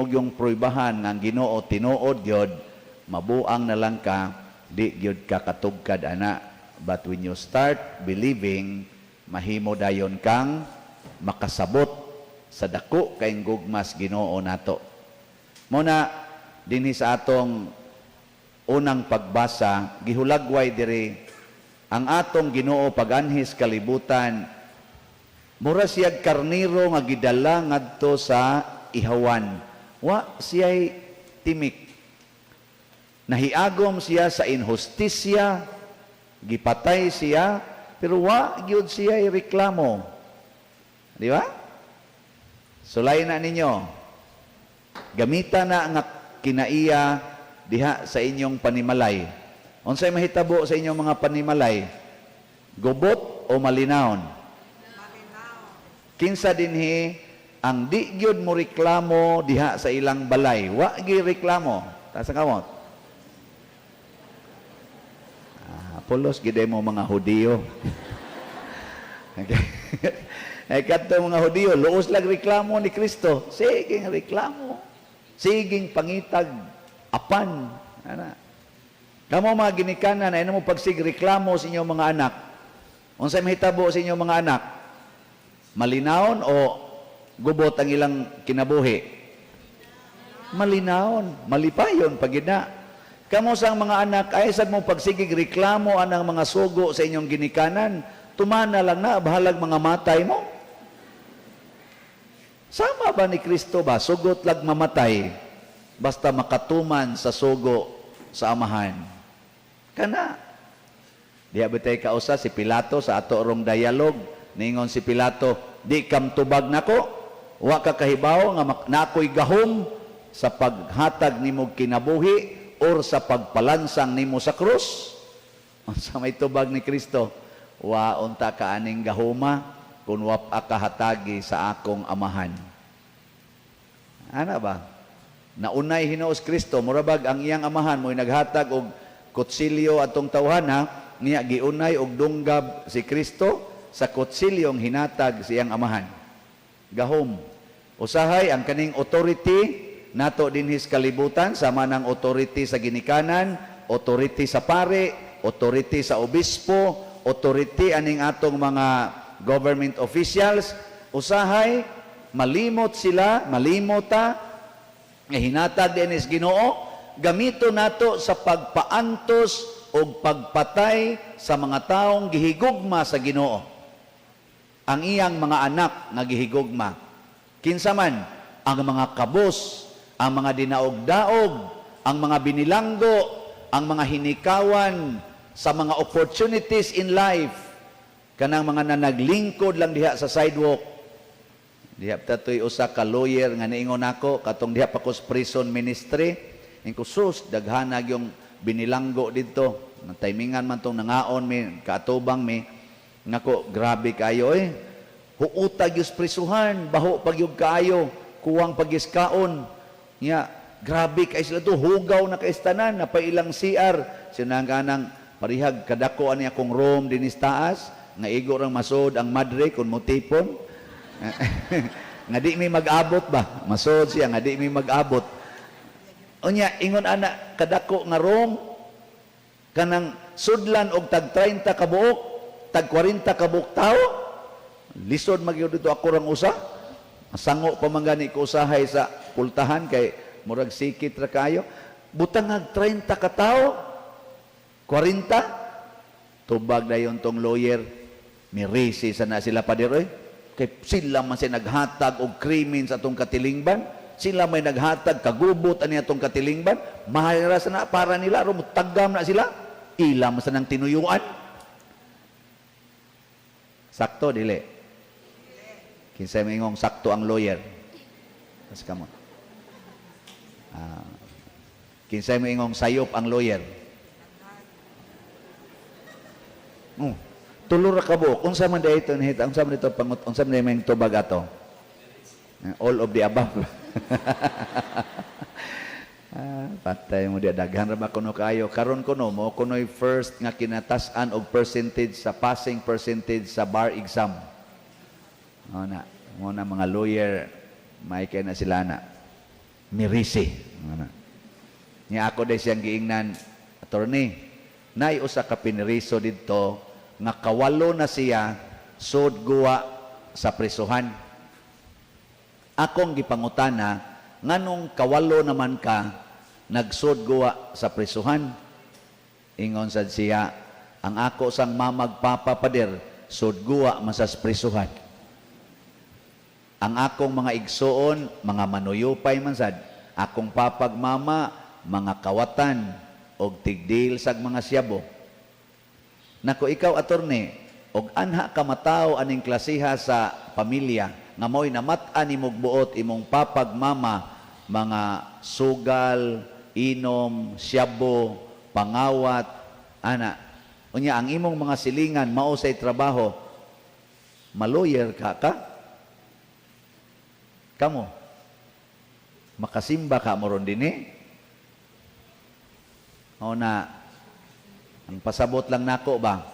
yung pruibahan nga ang Ginoo tinuod gyud, mabuang na lang ka, di gyud ka katugkad ana. But when you start believing, mahimo dayon kang makasabot sa dako kay gugmas Ginoo nato. Muna dinhi sa atong unang pagbasa, gihulagway diri ang atong Ginoo paganhis kalibutan, mura siyag karniro nga gidala ngadto sa ihawan. Wa siya'y timik. Nahiagom siya sa inhustisya, gipatay siya, pero wa gyud siya reklamo. Di ba? Sulay na ninyo. Gamita na nga kinaiya diha sa inyong panimalay. Unsay mahitabo sa inyong mga panimalay? Gubot o malinawon? Kinsa dinhi ang di gyud mo reklamo diha sa ilang balay? Wa gyud reklamo. Taas ang kamot. Ah, pulos gid mo mga Hudiyo. Okay. Ay kadto mga Hudiyo, luos lang reklamo ni Kristo. Siging reklamo. Siging pangitag apan. Ana. Kamo mga ginikanan, ay mo pagsig reklamo sa inyong mga anak. Unsay mahitabo sa inyong mga anak? Malinawon o gubot ang ilang kinabuhi? Malinawon, malipayon pag na. Kamo sa mga anak, ay sad mo pagsigig reklamo anang mga sugo sa inyong ginikanan, tumana lang na, bahalag mga matay mo. Sama ba ni Kristo ba? Sugot lag mamatay, basta makatuman sa sugo sa amahan. Kana. Diha bitay kausa si Pilato sa ato rong dialogue, ningon si Pilato, "Di kam tubag nako, wa ka kahibaw nga na ako'y gahom sa paghatag nimo kinabuhi or sa pagpalansang nimo sa krus." Unsa may tubag ni Kristo? "Wa unta ka aning gahoma kung wa pa kahatagi sa akong Amahan." Ana ba? Naunay hinuos Kristo, murabag ang iyang Amahan mo'y naghatag og kutsilyo atong tawhana, niya giunay og dunggab si Kristo sa kutsilyong hinatag sa iyang Amahan. Gahom. Usahay ang kaning authority nato dinhis kalibutan, sama ng authority sa ginikanan, authority sa pare, authority sa obispo, authority aning atong mga government officials, usahay malimot sila, malimot ta nga hinatag dinis Ginoo, gamito nato sa pagpaantos o pagpatay sa mga taong gihigugma sa Ginoo. Ang iyang mga anak nga gihigugma. Kinsa man ang mga kabos, ang mga dinaog-daog, ang mga binilanggo, ang mga hinikawan sa mga opportunities in life, kanang mga nanaglingkod lang diha sa sidewalk. Diha tatoy usa ka lawyer nga niingon nako katong diha pa ko sa prison ministry. Ingko, "Sus, daghanag yung binilanggo didto." Timingan man tong nangaon mi, kaatubang mi. Nako, grabe kayo eh. Huutag yung prisuhan, baho pag yung kaayo, kuwang pagiskaon. Nya, grabe kay sila to, hugaw na kaistanan, na pa ilang CR. Sinangganang parihag kadako ani akong room dinis taas, nga igo rang masod ang madre kung mutipon. Nga di mi mag-abot ba? Masod siya nga di mi mag-abot. Unya ingon ana kadako nga room, kanang sudlan og tag 30 ka buok, tag 40 ka buok tawo. Lisod magyud dito, ako rang usa. Sango pa man gani ko usahay sa pultahan kay murag sikit ra kayo. Butangag 30 ka tawo. 40. Tubag dayon tong lawyer, mirisi sa na sila, pader oy. Kay sila man sila naghatag og krimen sa atong katilingban. Sila may naghatag kagubot ani atong katilingban. Mahal ra sa na para nila aron tagam na sila. Ila man sa nang tinuyuan. Sakto dili? Kinsay maingong sakto ang lawyer? Tas kamo. Ah, kinsay maingong sayop ang lawyer? Oh, tulo ra ka buok. Unsa man diay ito nahita? Unsa man dito pangut? Unsa man diay tubag ato? All of the above. Ah, patay mo diya, daghan ra ba kuno kayo karon, kuno mo kuno'y first nga kinatas-an og percentage sa passing percentage sa bar exam. Mo na, mo na mga lawyer, may kay na sila na mirisi. Mo na. Nya ako day siyang giingnan, "Attorney, nay usa ka piniriso didto nga kawalo na siya sud guwa sa prisuhan. Akong gipangutana, nganong kawalo naman ka nagsud guwa sa prisuhan?" Ingon sad siya, "Ang ako sang mamag papa, pader, sud guwa masas prisuhan. Ang akong mga igsuon, mga manuyupay man sad. Akong papag mama, mga kawatan og tigdil sag mga siyabo." Nako, ikaw, attorney, og anha ka matawo aning klasiha sa pamilya nga mo'y namat-an nimog buot imong papag mama mga sugal, inom, siyabo, pangawat, ana. Unya ang imong mga silingan mao say trabaho, maloyer ka ka? Kamo? Makasimba ka mo ron dinhi? O na, ang pasabot lang nako ba,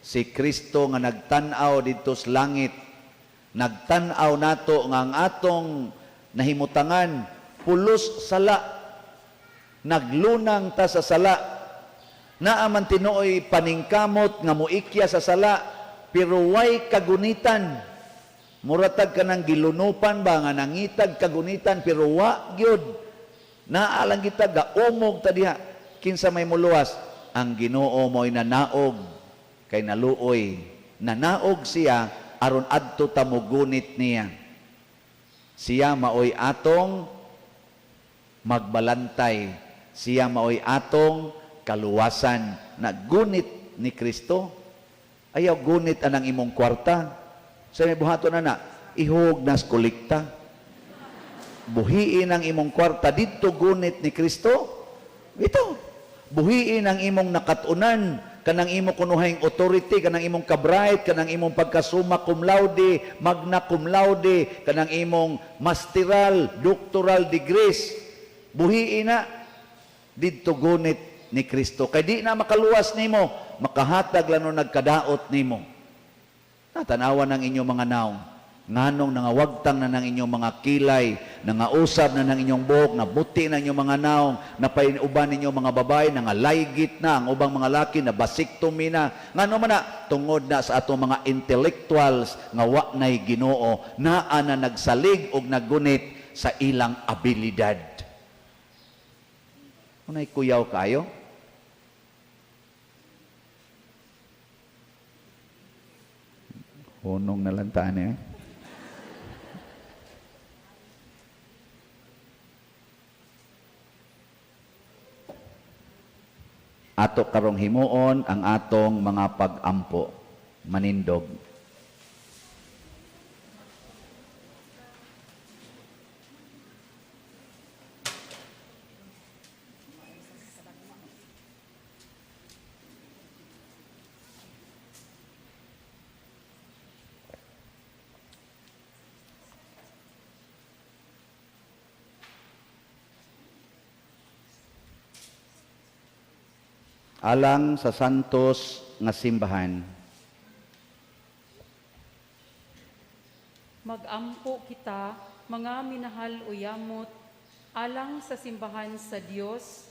si Kristo nga nagtan-aw didto sa langit, nagtan-aw nato nga ang atong nahimutangan pulos sala, naglunang ta sa sala, naa man tinuoy paningkamot nga moikya sa sala, pero way kagunitan. Muratag ka ng gilunupan ba nga nangitag kagunitan, pero wa gyud. Naa lang kita, gaumog ta diha. Kinsa may muluwas? Ang Ginoo mo'y nanaog kay naluoy. Nanaog siya aron adto ta mogunit niya. Siya maoy atong magbalantay. Siya maoy atong kaluwasan. Nagunit ni Kristo. Ayaw gunit anang imong kwarta. Sa may buhaton na na, ihog nas kolekta. Buhiin ang imong kwarta didto gunit ni Kristo. Ito. Buhiin ang imong nakatunan, kanang imong kunuhang authority, kanang imong kabright, kanang imong pagkasuma cum laude, magna cum laude, kanang imong masteral, doctoral degrees. Buhiin na didto gunit ni Kristo. Kay di na makaluwas nimo, makahatag lang no nagkadaot nimo. Natanawan ang inyong mga naong. Nganong nangawagtang na ng inyong mga kilay, nangausab na ng inyong buhok, nabuti na inyong mga naong, napainuban ninyo mga babae, nangalaygit na ang ubang mga laki, nabasiktomi na. Ngano man na, tungod na sa atong mga intellectuals nga wa na'y Ginoo, naa na nagsalig og naggunit sa ilang abilidad. Unay kuyaw kayo? Hunong na lang taan eh. Ato karong himuon ang atong mga pag-ampo. Manindog. Alang sa santos nga simbahan. Magampo kita, mga minahal o yamot, alang sa simbahan sa Dios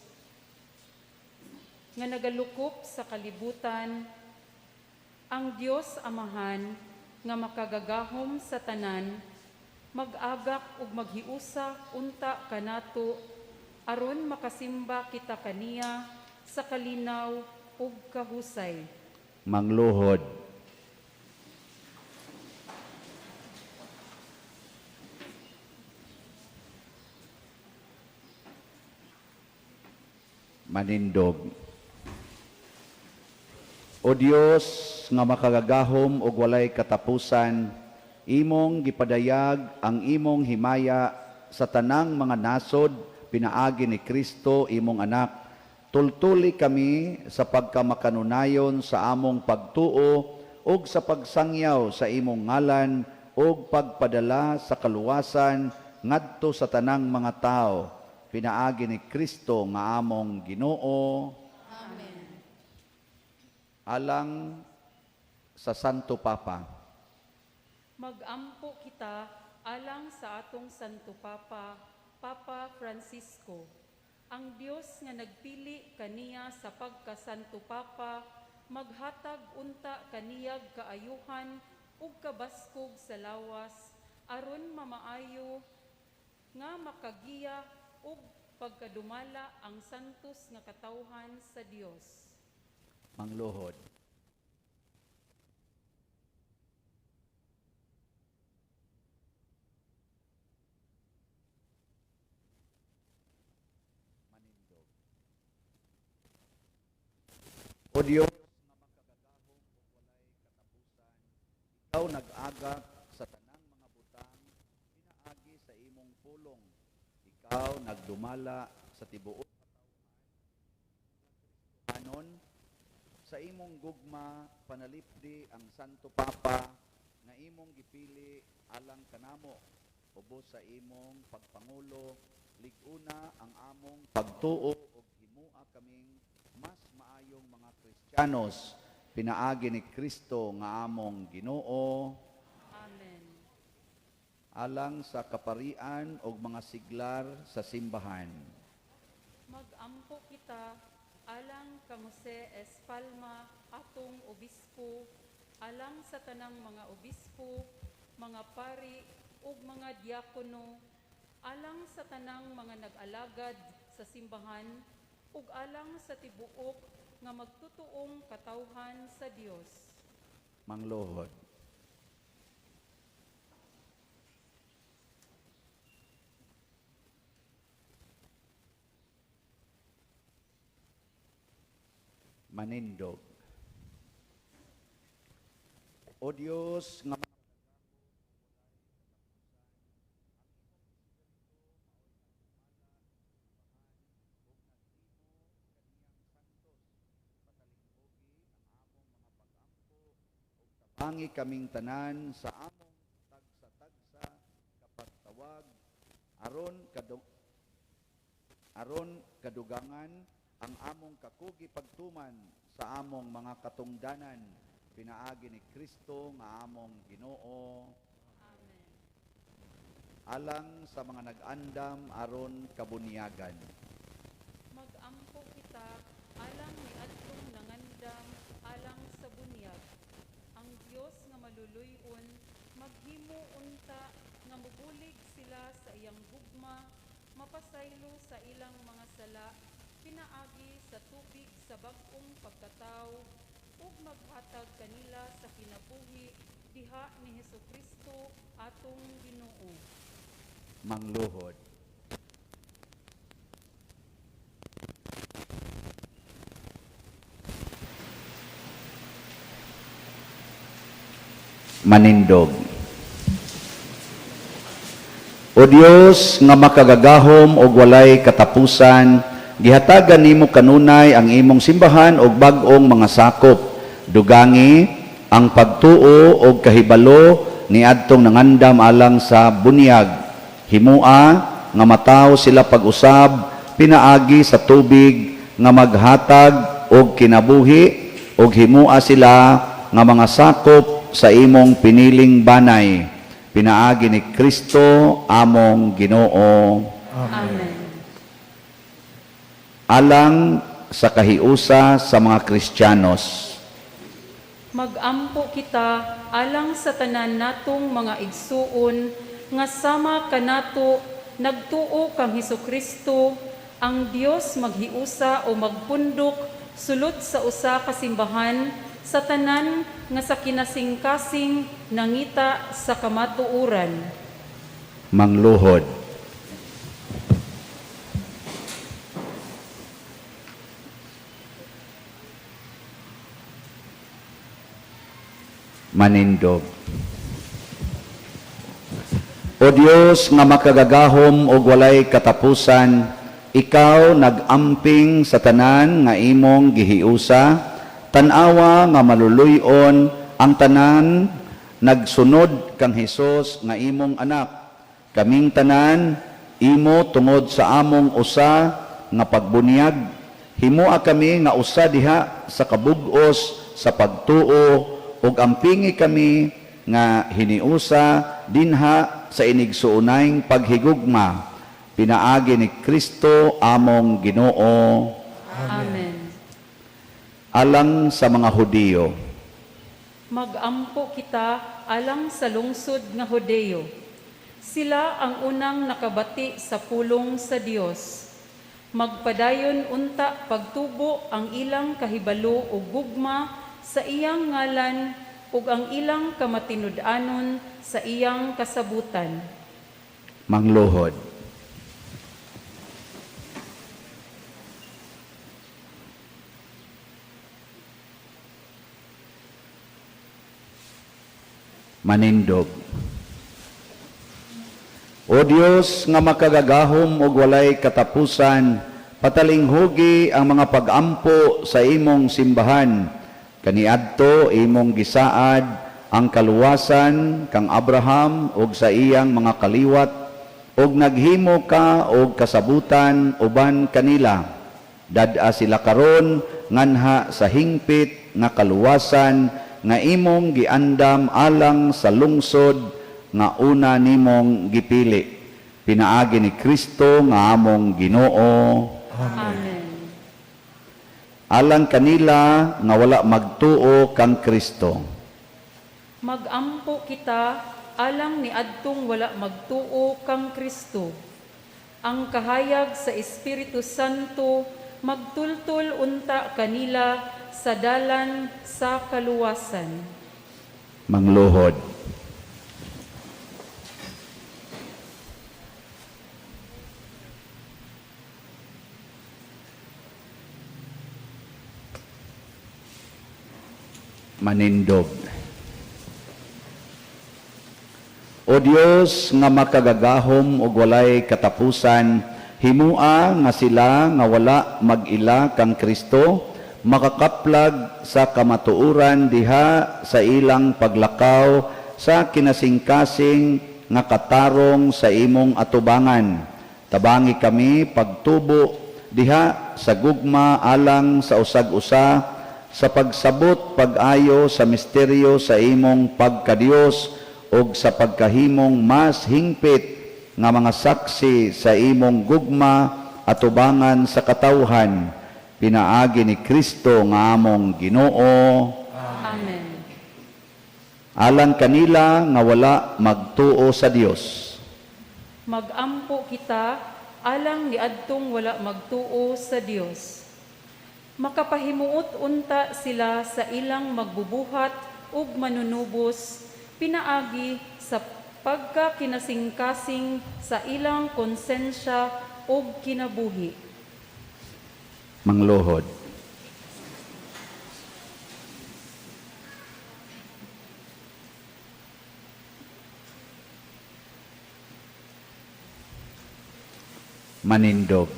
nga nagalukop sa kalibutan, ang Dios Amahan nga makagagahom sa tanan, mag-agak ug maghiusa unta kanato aron makasimba kita kaniya sa kalinaw ug kahusay. Mangluhod. Manindog. O Dios nga makagagahom ug walay katapusan, imong gipadayag ang imong himaya sa tanang mga nasod pinaagi ni Kristo imong anak. Tultuli kami sa pagkamakanunayon sa among pagtuo ug sa pagsangyaw sa imong ngalan ug pagpadala sa kaluwasan ngadto sa tanang mga tawo pinaagi ni Kristo nga among Ginoo. Amen. Alang sa Santo Papa. Magampo kita alang sa atong Santo Papa, Papa Francisco. Ang Dios nga nagpili kaniya sa pagka-Santo Papa, maghatag unta kaniyag kaayuhan ug kabaskog sa lawas aron mamaayo nga makagiya ug pagkadumala ang santos nga katawhan sa Dios. Mangluhod. O Diyos nga makagagahom ug walay katapusan, ikaw nag-agak sa tanang mga butang pinaagi sa imong pulong. Ikaw nagdumala sa tibuok katawhan sa imong gugma panalipdi ang Santo Papa nga imong gipili alang kanamo. Ubos sa imong pagpangulo, lig-una ang among pagtuo ug himua kaming mas maayong mga Kristiyanos pinaagi ni Kristo nga among Ginoo. Amen. Alang sa kaparian ug mga siglar sa simbahan. Magampo kita alang kang Jose S. Palma, atong obispo, alang sa tanang mga obispo, mga pari ug mga diakono, alang sa tanang mga nag-alagad sa simbahan ug alang sa tibuok nga magtutuong katawhan sa Dios. Mangluhod. Manindog. O Dios nga tabangi kaming tanan sa among tagsa-tagsa kapagtawag aron kadugangan ang among kakugi pagtuman sa among mga katungdanan pinaagi ni Kristo nga among Ginoo. Amen. Alang sa mga nag-andam aron kabunyagan. Magampo kita alang ni adtong nangandam alang sa bunyag. Ang Dios nga maluluy-on maghimo unta nga mobulig sila sa iyang gugma, mapasaylo sa ilang mga sala pinaagi sa tubig sa bag-ong pagkatawo ug maghatag kanila sa kinabuhi diha ni Hesukristo atong Ginoo. Mangluhod. Manindog. O Dios nga makagagahom og walay katapusan, gihatagan nimo kanunay ang imong simbahan og bag-ong mga sakop. Dugangi ang pagtuo og kahibalo niadtong nangandam alang sa bunyag. Himua nga mataw sila pag-usab pinaagi sa tubig nga maghatag og kinabuhi og himua sila nga mga sakop sa imong piniling banay pinaagi ni Kristo among Ginoo. Amen. Alang sa kahiusa sa mga Kristiyanos. Magampo kita alang sa tanan natong mga igsuon nga sama kanato nagtuo kang Hesukristo, ang Dios maghiusa o magpundok sulod sa usa ka simbahan sa tanan nga sa kinasingkasing nangita sa kamatuoran. Mangluhod. Manindog. O Dios nga makagagahom og walay katapusan, ikaw nag-amping sa tanan nga imong gihiusa, tan-awa nga maluluy-on ang tanan nagsunod kang Hesus nga imong anak. Kaming tanan imo tungod sa among usa nga pagbunyag, himua kami nga usa diha sa kabug-os sa pagtuo ug ampingi kami nga hiniusa dinha sa inigsuonayng paghigugma pinaagi ni Kristo among Ginoo. Amen. Alang sa mga Hudiyo. Magampo kita alang sa lungsod nga Hudeo. Sila ang unang nakabati sa pulong sa Dios. Magpadayon unta pagtubo ang ilang kahibalo ug gugma sa iyang ngalan ug ang ilang kamatinud-anon sa iyang kasabutan. Mangluhod. Manindog. O Dios nga makagagahom ug walay katapusan, patalinghugi ang mga pag-ampo sa imong simbahan. Kaniadto imong gisaad ang kaluwasan kang Abraham ug sa iyang mga kaliwat, ug naghimo ka og kasabutan uban kanila. Dad-a sila karon nganha sa hingpit nga kaluwasan nga imong giandam alang sa lungsod nga una nimong gipili. Pinaagi ni Kristo nga among Ginoo. Amen. Alang kanila nga wala magtuo kang Kristo. Magampo kita alang ni adtong wala magtuo kang Kristo. Ang kahayag sa Espiritu Santo magtultol unta kanila sa dalan sa kaluwasan. Mangluhod. Manindog. O Dios nga makagagahom ug walay katapusan, himua nga sila nga wala mag-ila kang Kristo, makakaplag sa kamatuoran diha sa ilang paglakaw sa kinasingkasing nga katarong sa imong atubangan. Tabangi kami pagtubo diha sa gugma alang sa usag-usa, sa pagsabot pag-ayo sa misteryo sa imong pagkadiyos ug sa pagkahimong mas hingpit nga mga saksi sa imong gugma atubangan sa katawhan, pinaagi ni Kristo nga among Ginoo. Amen. Alang kanila nga wala magtuo sa Dios. Magampo kita alang niadtong wala magtuo sa Dios. Makapahimuot unta sila sa ilang magbubuhat ug manunubos pinaagi sa pagkakinasingkasing sa ilang konsensya ug kinabuhi. Mangluhod. Manindog.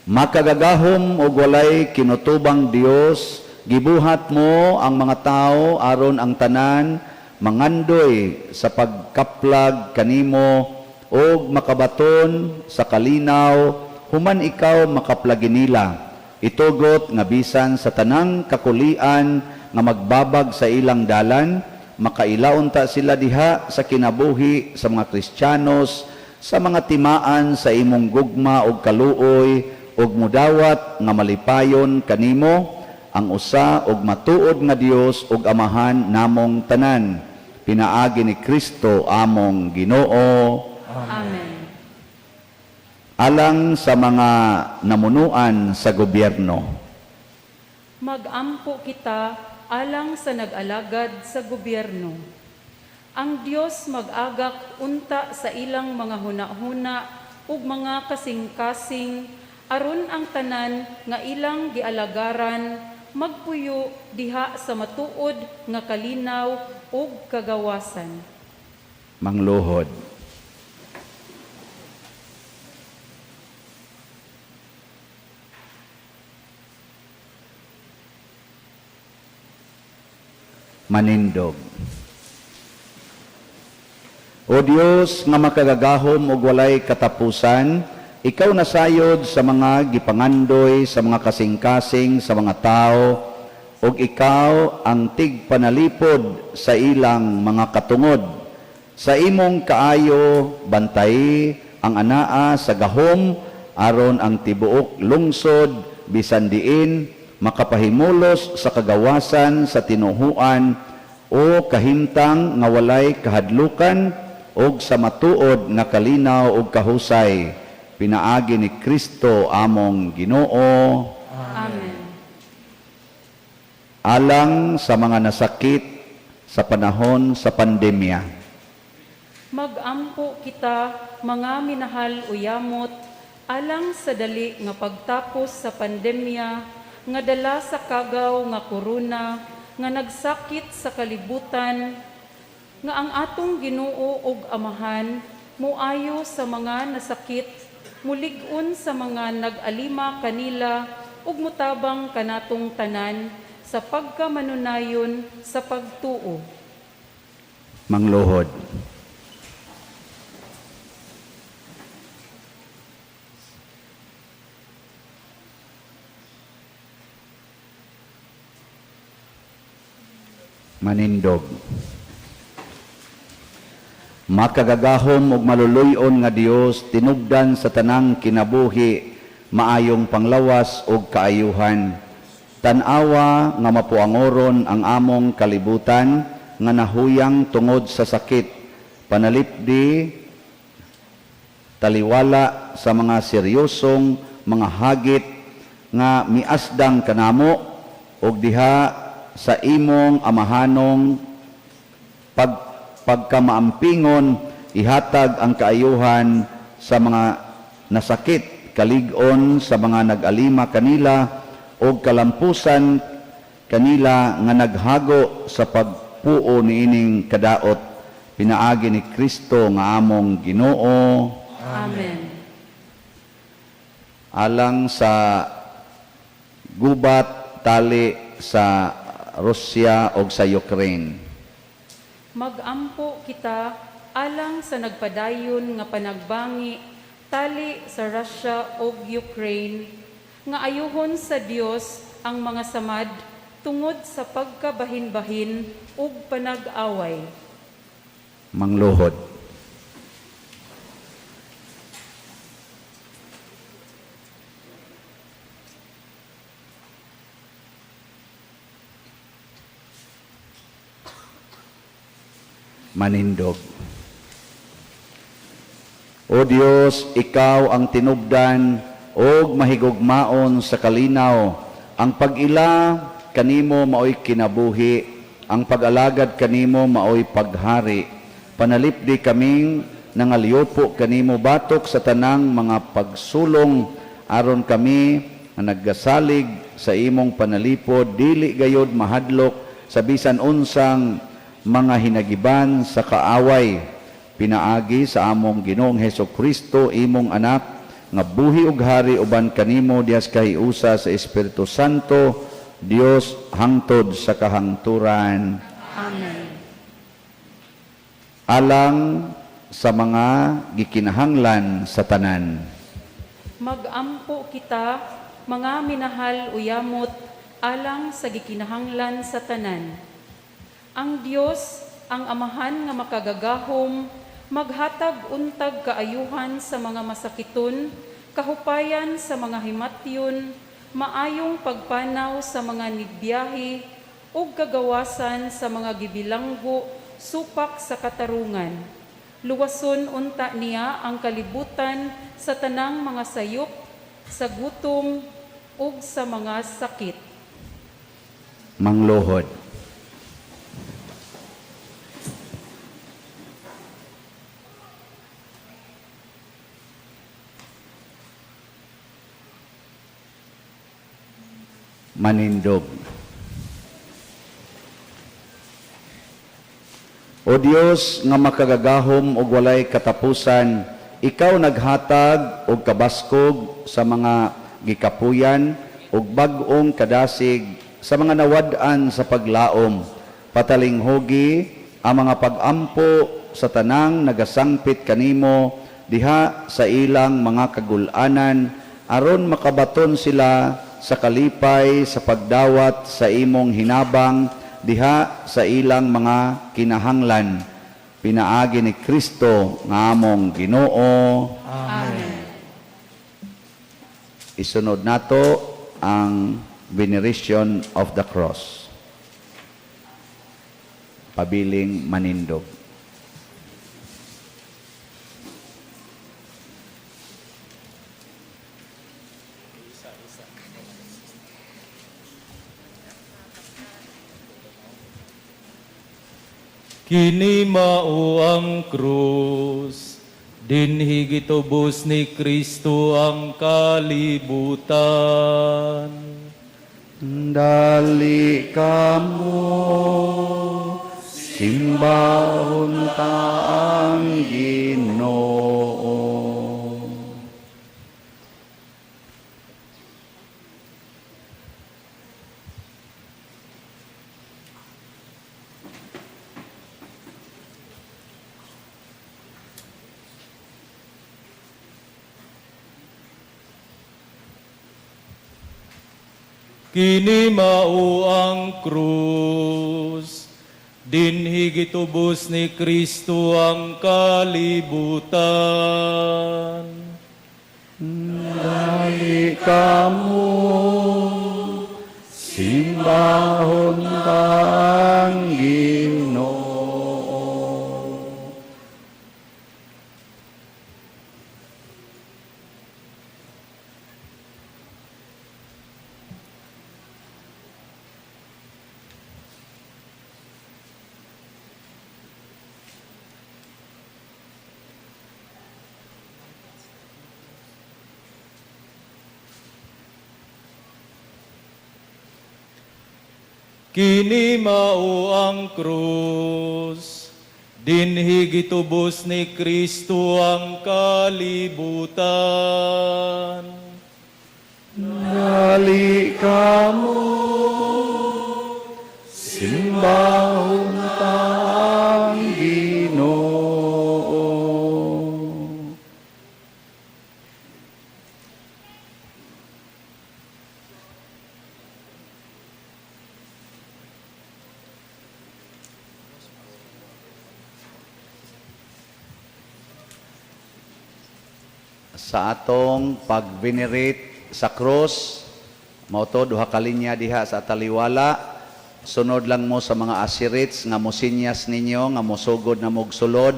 Makagagahom og walay kinutubang Dios, gibuhat mo ang mga tao aron ang tanan mangandoy sa pagkaplag kanimo og makabaton sa kalinaw human ikaw makaplagi nila. Itugot nga bisan sa tanang kakulian nga magbabag sa ilang dalan, makailaon ta sila diha sa kinabuhi sa mga Kristiyanos, sa mga timaan sa imong gugma og kaluoy ug mudawat nga malipayon kanimo ang usa og matuod nga Dios ug Amahan namong tanan, pinaagi ni Kristo among Ginoo. Amen. Alang sa mga namunuan sa gobyerno. Magampo kita alang sa nag-alagad sa gobyerno. Ang Dios mag-agak unta sa ilang mga hunahuna ug mga kasing-kasing aron ang tanan nga ilang gialagaran magpuyo diha sa matuod nga kalinaw ug kagawasan. Mangluhod. Manindog. O Dios nga makagagahom ug walay katapusan, ikaw nasayod sa mga gipangandoy, sa mga kasing-kasing, sa mga tao, ug ikaw ang tigpanalipod sa ilang mga katungod. Sa imong kaayo, bantay ang anaa sa gahom, aron ang tibuok lungsod, bisan diin, makapahimulos sa kagawasan sa tinuhuan o kahimtang nga walay kahadlukan og sa matuod nga kalinaw og kahusay, pinaagi ni Kristo among Ginoo. Amen. Alang sa mga nasakit sa panahon sa pandemya. Magampo kita mga minahal o yamot alang sa dali nga pagtapos sa pandemya nga dala sa kagaw nga korona nga nagsakit sa kalibutan, nga ang atong Ginoo ug Amahan moayo sa mga nasakit, mulig-on sa mga nag-alima kanila ug mutabang kanatong tanan sa pagkamanunayon sa pagtuo. Mangluhod. Manindog. Makagagahom ug maluluy-on nga Dios, tinubdan sa tanang kinabuhi, maayong panglawas ug kaayuhan. Tan-awa nga mapuangoron ang among kalibutan nga nahuyang tungod sa sakit. Panalipdi taliwala sa mga seryosong mga hagit nga miasdang kanamo ug diha sa imong amahanong pagkamaampingon, ihatag ang kaayuhan sa mga nasakit, kalig-on sa mga nag-alima kanila ug kalampusan kanila nga naghago sa pagpuo niining kadaot pinaagi ni Kristo nga among Ginoo. Amen. Alang sa gubat tali sa Russia o sa Ukraine. Magampo kita alang sa nagpadayon nga panagbangi tali sa Russia ug Ukraine nga ayuhon sa Dios ang mga samad tungod sa pagkabahin-bahin ug panag-away. Mangluhod. Manindog. O Dios, ikaw ang tinubdan og mahigugmaon sa kalinaw. Ang pag-ila kanimo maoy kinabuhi, ang pag-alagad kanimo maoy paghari. Panalipdi kaming nangaliyupo kanimo batok sa tanang mga pagsulong aron kami nga naggasalig sa imong panalipod dili gayod mahadlok sa bisan unsang mga hinagiban sa kaaway, pinaagi sa among Ginoong Heso Kristo, imong anak, nga buhi ug hari uban kanimo dias kahiusa sa Espiritu Santo, Dios hangtod sa kahangturan. Amen. Alang sa mga gikinahanglan sa tanan. Magampo kita mga minahal uyamot alang sa gikinahanglan sa tanan. Ang Dios, ang Amahan nga makagagahom, maghatag untag kaayuhan sa mga masakiton, kahupayan sa mga himatyon, maayong pagpanaw sa mga nigbiyahe, ug kagawasan sa mga gibilanggo supak sa katarungan. Luwason unta niya ang kalibutan sa tanang mga sayop, sa gutom, ug sa mga sakit. Mangluhod. Manindog. O Dios nga makagagahom og walay katapusan, ikaw naghatag og kabaskog sa mga gikapuyan ug bag-ong kadasig sa mga nawad-an sa paglaom. Patalinghugi ang mga pag-ampo sa tanang nagasangpit kanimo diha sa ilang mga kagul-anan aron makabaton sila sa kalipay sa pagdawat sa imong hinabang diha sa ilang mga kinahanglan, pinaagi ni Kristo nga among Ginoo. Amen. Isunod nato ang veneration of the cross. Pabiling manindog. Kini mao ang krus, dinhi gitubos ni Kristo ang kalibutan. Dali kamo, simbahon ta ang Ginoo. Kini mao ang krus, dinhi gitubos ni Kristo ang kalibutan. Dali kamo, simbahon ta ang Ginoo. Kini mao ang krus, dinhi gitubos ni Kristo ang kalibutan. Dali kamo, simbahon ta ang Ginoo. Sa atong pag-venerate sa cross, mao to duha ka linya diha sa taliwala. Sunod lang mo sa mga usherates nga mosinyas ninyo nga mosugod na mogsulod.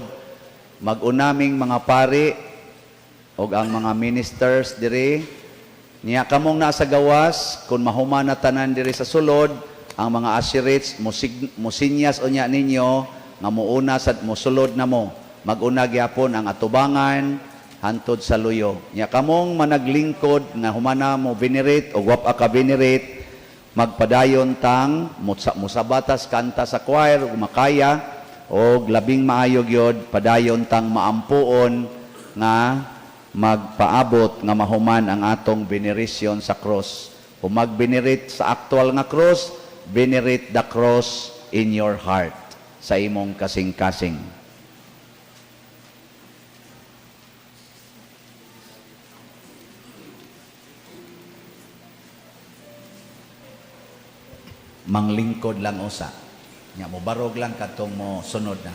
Mag-unaming mga pari og ang mga ministers diri. Niya kamong nasa gawas, kung mahuman na tanan diri sa sulod, ang mga usherates mosinyas unya ninyo nga muuna sa mosulod na mo. Mag-una gyapon ang atubangan hantod sa luyo. Nya kamong managlingkod nga humana mo venerate o wa pa ka venerate, magpadayon tang musabatas kanta sa choir ug makaya og labing maayo gyud padayon tang maampuon nga magpaabot nga mahuman ang atong veneration sa cross. Kung mag-venerate sa actual nga cross, venerate the cross in your heart sa imong kasing-kasing. Manglingkod lang usa. Nya mo barog lang kadtong mo sunod na.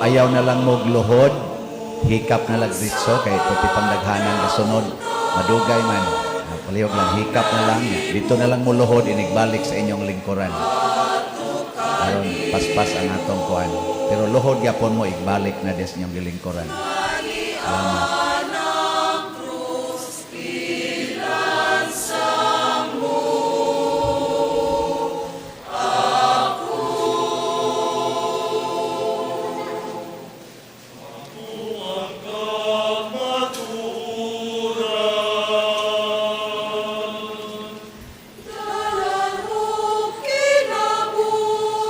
Ayaw na lang mo luhod, hikap na lang diretso kay puti pang daghanan kasunod, madugay man. Palihog lang, hikap na lang. Dito na lang mo luhod, inigbalik sa inyong lingkuran. Aron paspas ang atong kuan. Pero luhod gyapon mo, igbalik na des inyong gilingkuran. Salamat. Kinabuhi.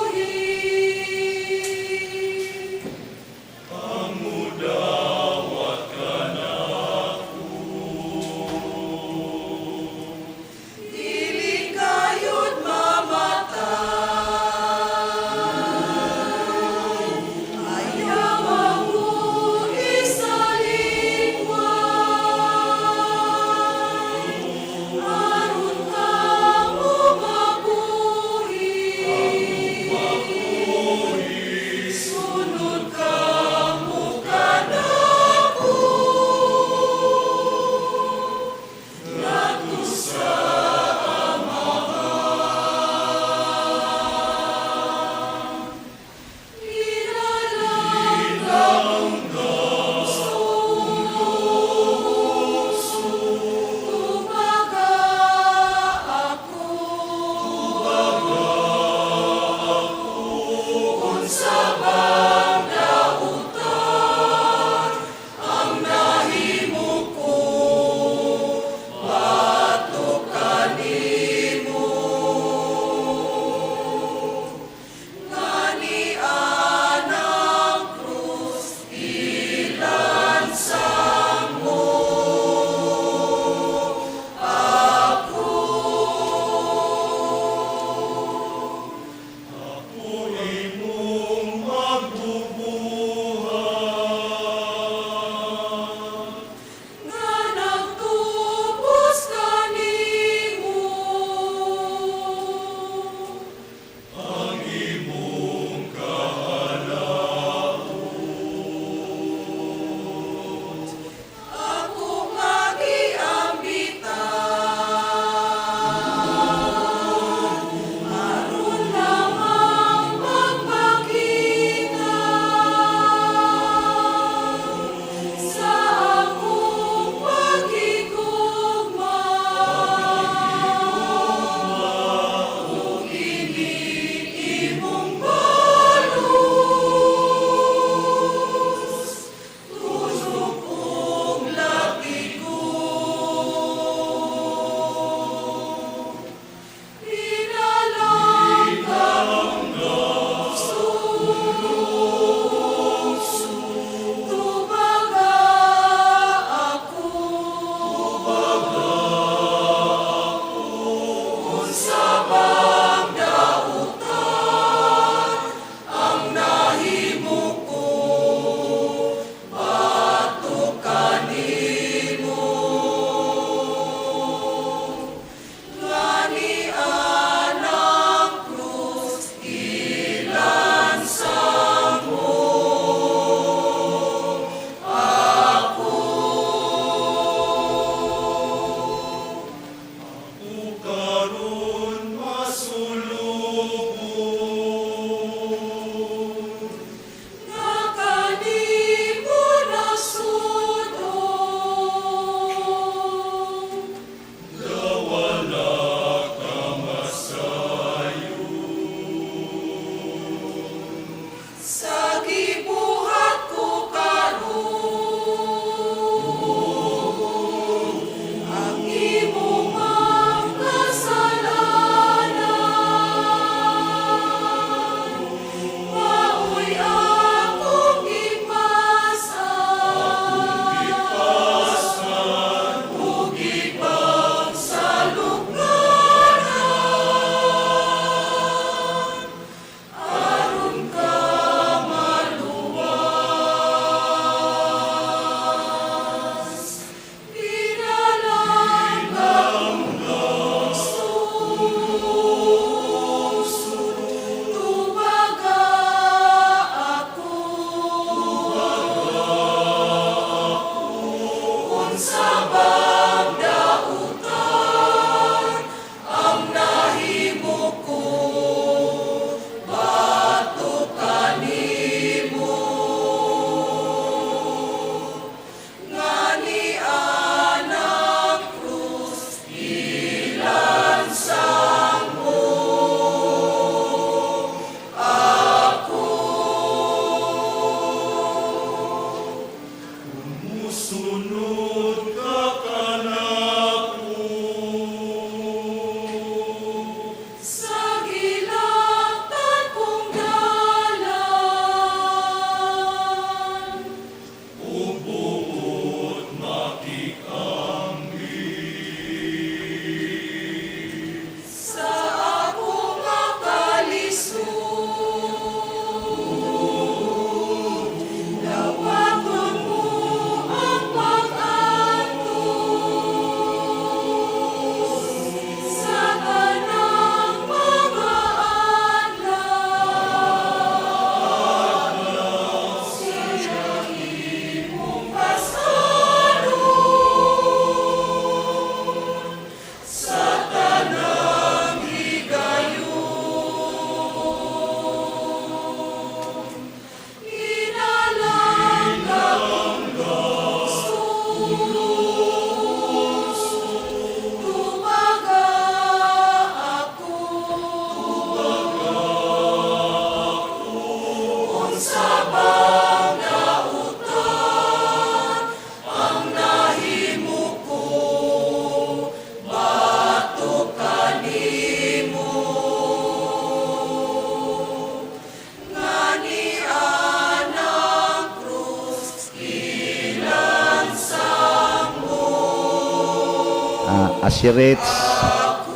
usherates,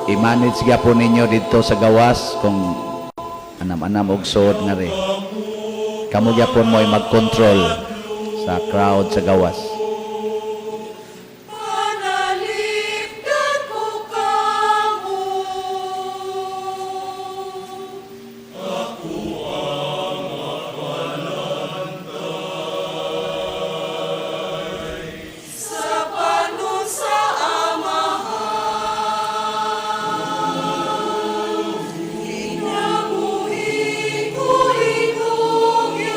i-manage gyapon ninyo didto sa gawas kung anam-anam og suod nga re. Kamo gyapon mo'y mag-control sa crowd sa gawas. Panalipdan ko kamo. Sa panon sa Amahan, Kinabuhi ko hinugyan.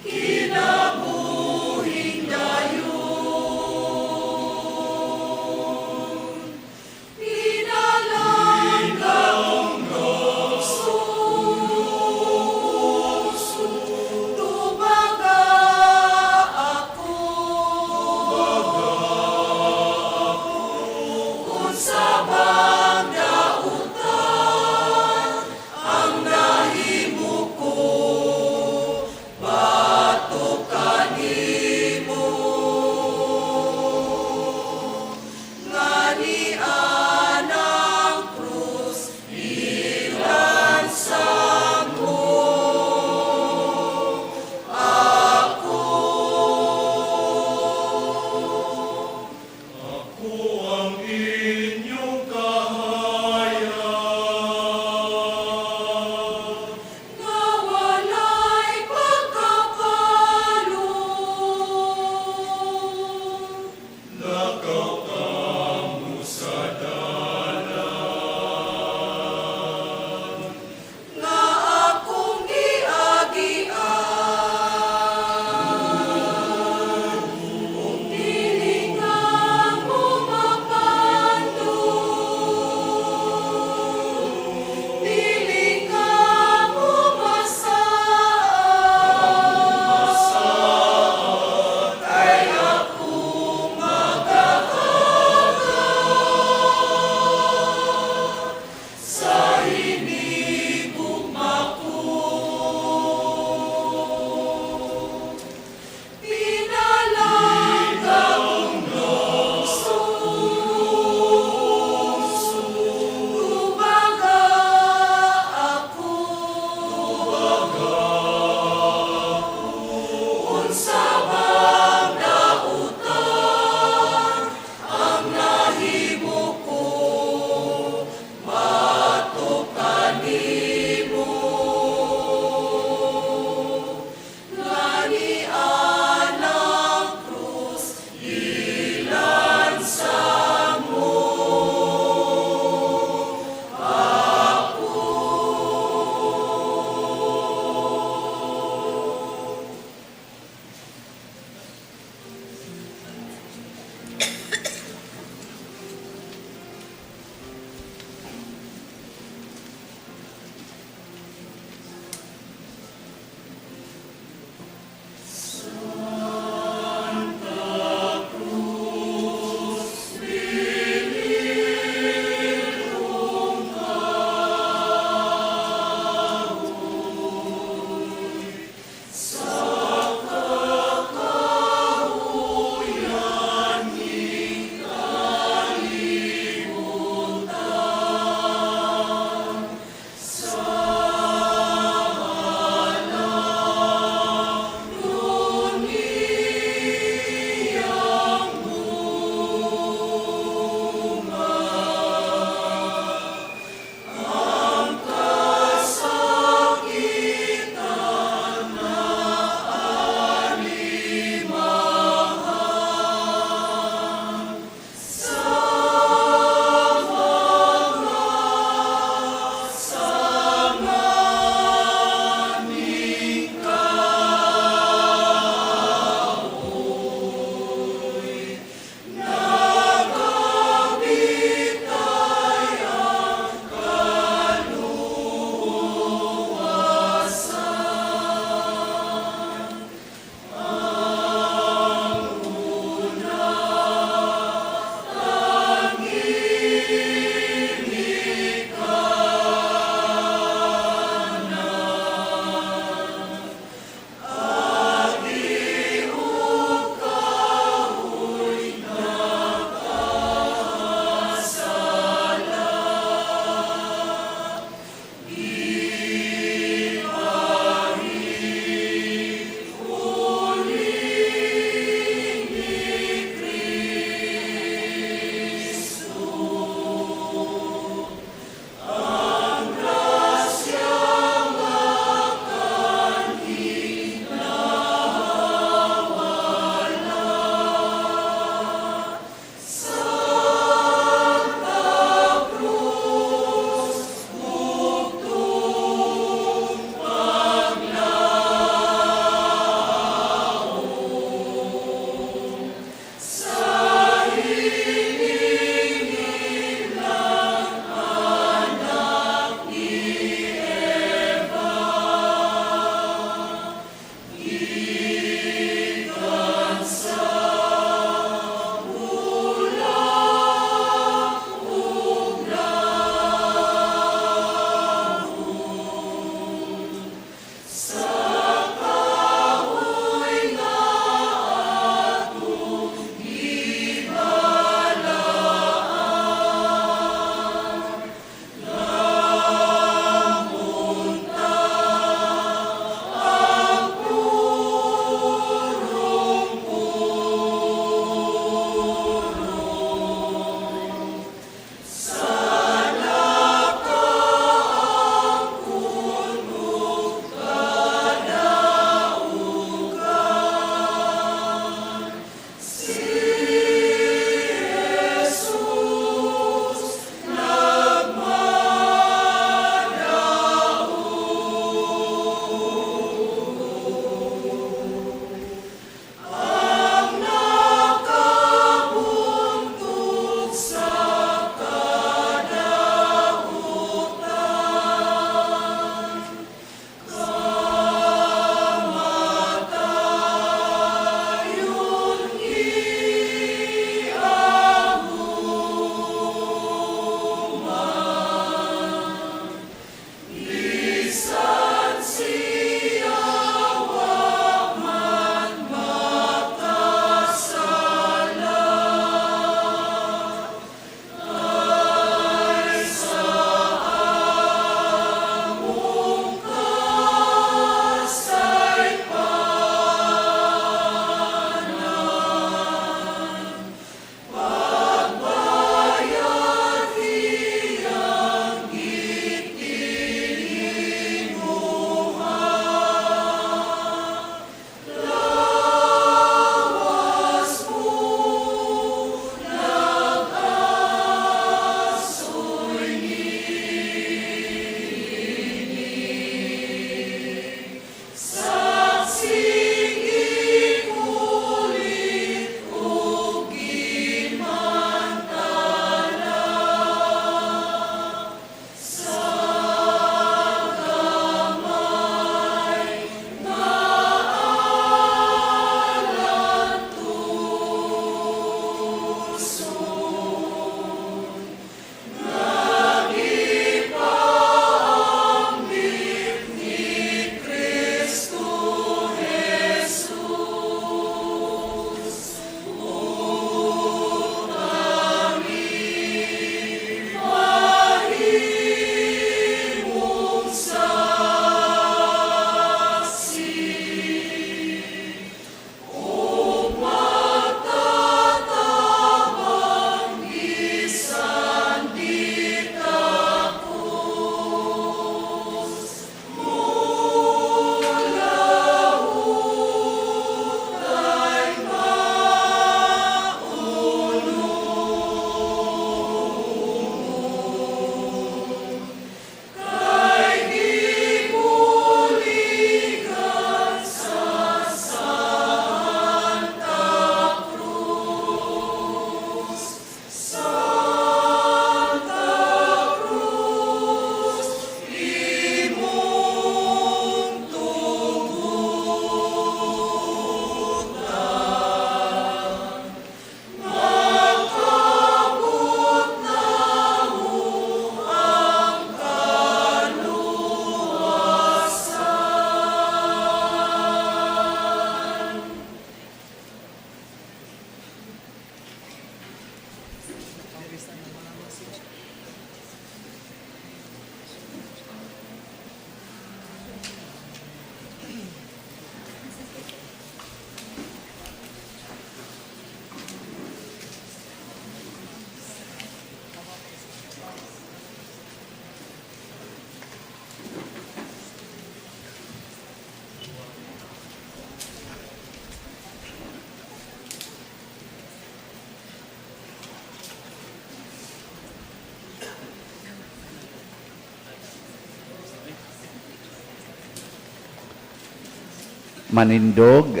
Manindog.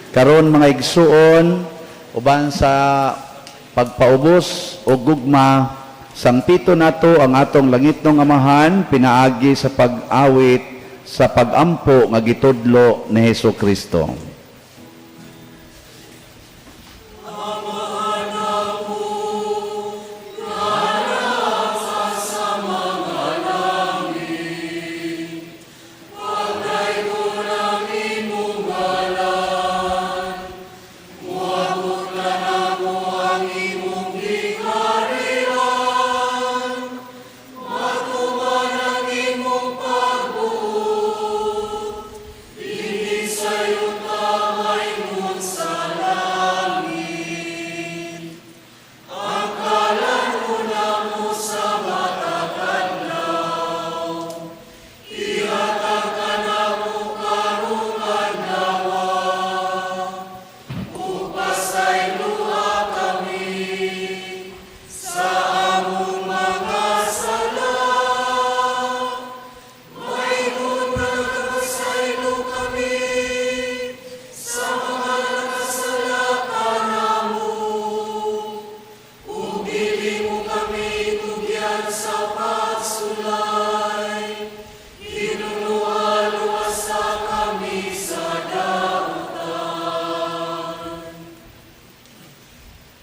Karon, mga igsuon, uban sa pagpaubos o gugma, sangpito nato ang atong langitnong Amahan pinaagi sa pag-awit sa pagampo nga gitudlo ni Hesus Kristo.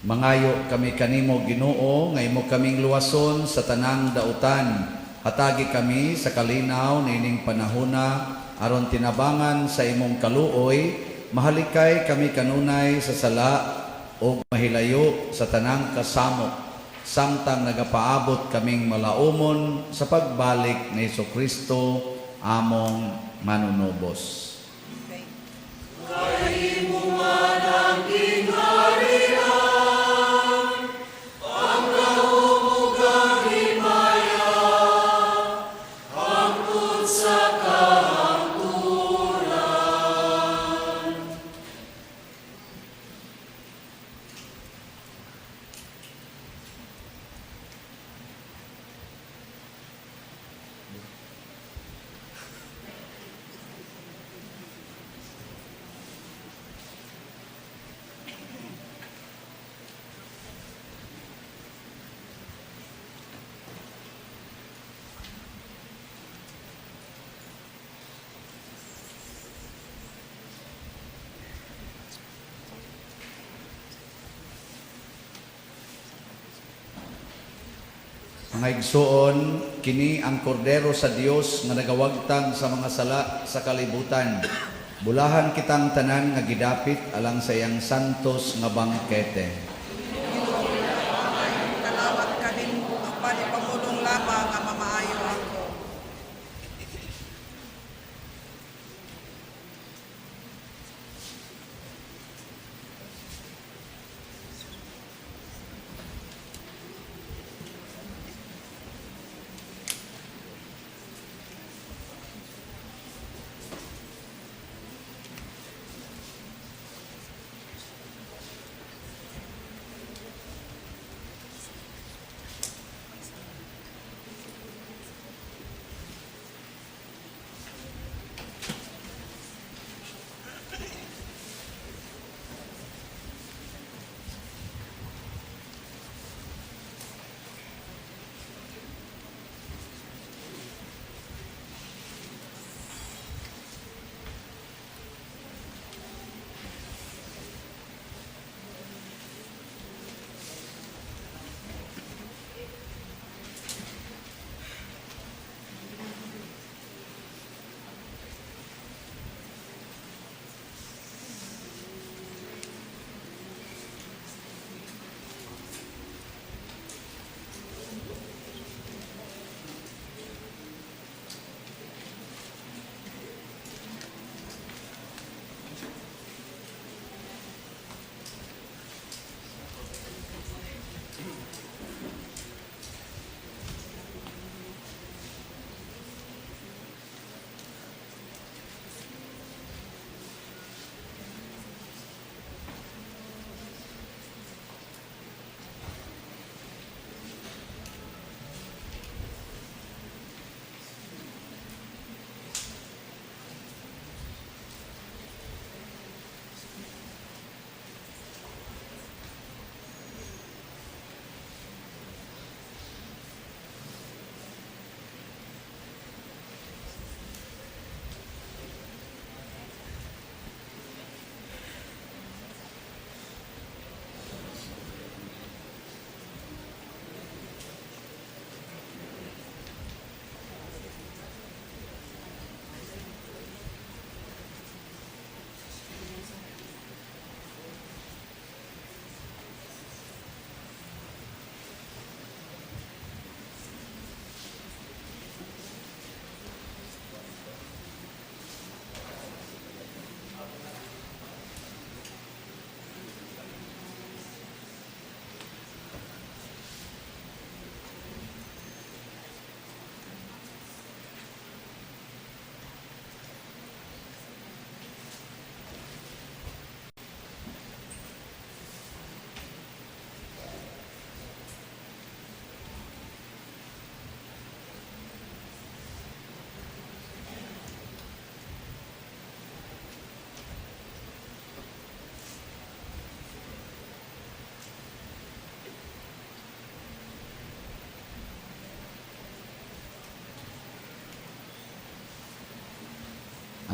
Mangayo kami kanimo, Ginoo, nga imo kaming luwason sa tanang dautan. Hatagi kami sa kalinaw niining panahona aron tinabangan sa imong kaluoy, mahalikay kami kanunay sa sala ug mahilayo sa tanang kasamok samtang nagapaabot kaming malaumon sa pagbalik ni Kristo among manunubos. Mga igsuon, kini ang kordero sa Dios nga nagawagtang sa mga sala sa kalibutan. Bulahan kitang tanan nga gidapit alang sa iyang santos nga bangkete. Kalawat kanimo, apan ipamulong lamang nga mamaayo ako.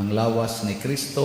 Ang lawas ni Kristo.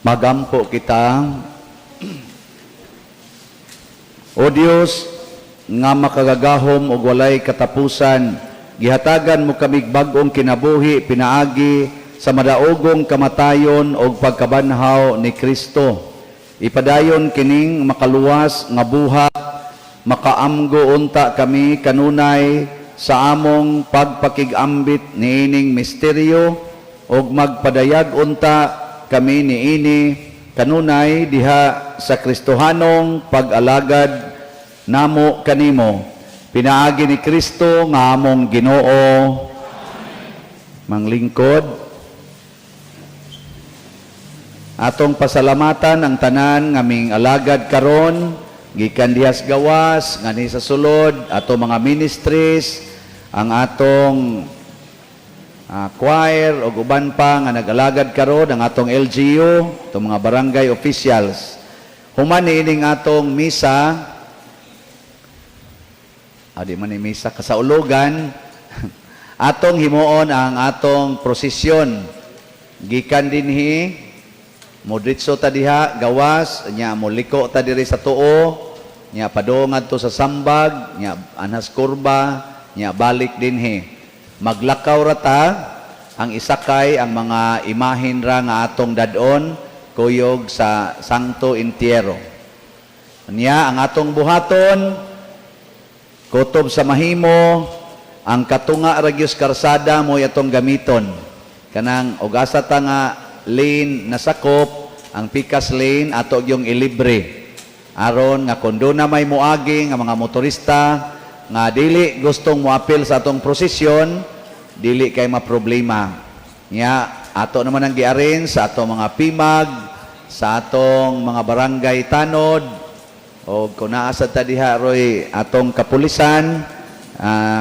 Magampo kita. O Dios, nga makagagahom ug walay katapusan, gihatagan mo kamig bag-ong kinabuhi pinaagi sa madaogong kamatayon ug pagkabanhaw ni Kristo. Ipadayon kining makaluwas nga buhat, makaamgo unta kami kanunay sa among pagpakig-ambit niining misteryo ug magpadayag unta kami niini kanunay diha sa Kristohanong pag-alagad namo kanimo pinaagi ni Kristo nga among Ginoo. Manglingkod. Atong pasalamatan ang tanan nga ming alagad karon gikan dihas gawas ngani sa sulod, ato mga ministries, ang atong choir ug uban pa nga nag-alagad karon, ang atong LGU, atong mga barangay officials. Human niining atong misa, di man ni misa, kasaulogan, atong himuon ang atong prosesyon. Gikan dinhi, modritso ta diha, gawas, nya moliko ta diri sa tuo, nya padung ngadto sa Sambag, nya anhas kurba, nya balik dinhi. Maglakaw ra ta, ang isakay ang mga imahin ra nga atong dad-on kuyog sa Santo Entierro. Nya ang atong buhaton, kutob sa mahimo, ang katunga ra gyud karsada mo atong gamiton. Kanang og asa ta nga lane nasakop, ang pikas lane ato yung ilibre. Aron nga kung doon na may muagi nga mga motorista nga dili gustong moapil sa atong prosesyon, dili kay maproblema. Nya ato naman ang gi-arrange sa atong mga PIMAG, sa atong mga barangay tanod, o kung naa sad ta diha roy atong kapulisan,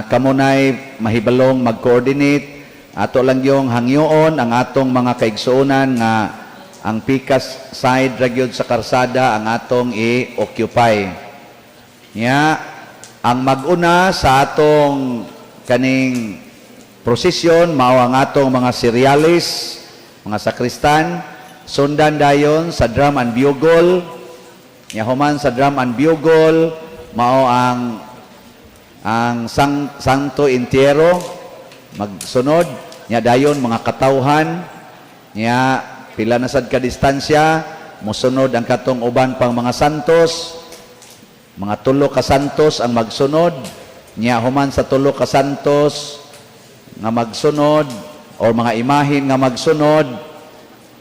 kamunay mahibalong mag-coordinate, ato lang yung hangyoon ang atong mga kaigsuonan nga ang pikas side ra gyud sa karsada ang atong i-occupy. Nya ang mag-una sa atong kaning prosesyon mao ang atong mga serialis, mga sakristan, sundan dayon sa drum and bugle. Nya human sa drum and bugle mao ang Santo Entierro magsunod, nya dayon mga katawhan, nya pila na sad ka distansya mosunod ang katong uban pang mga santos, mga tulo ka santos ang magsunod. Nya human sa tulo ka santos nga magsunod or mga imahin nga magsunod,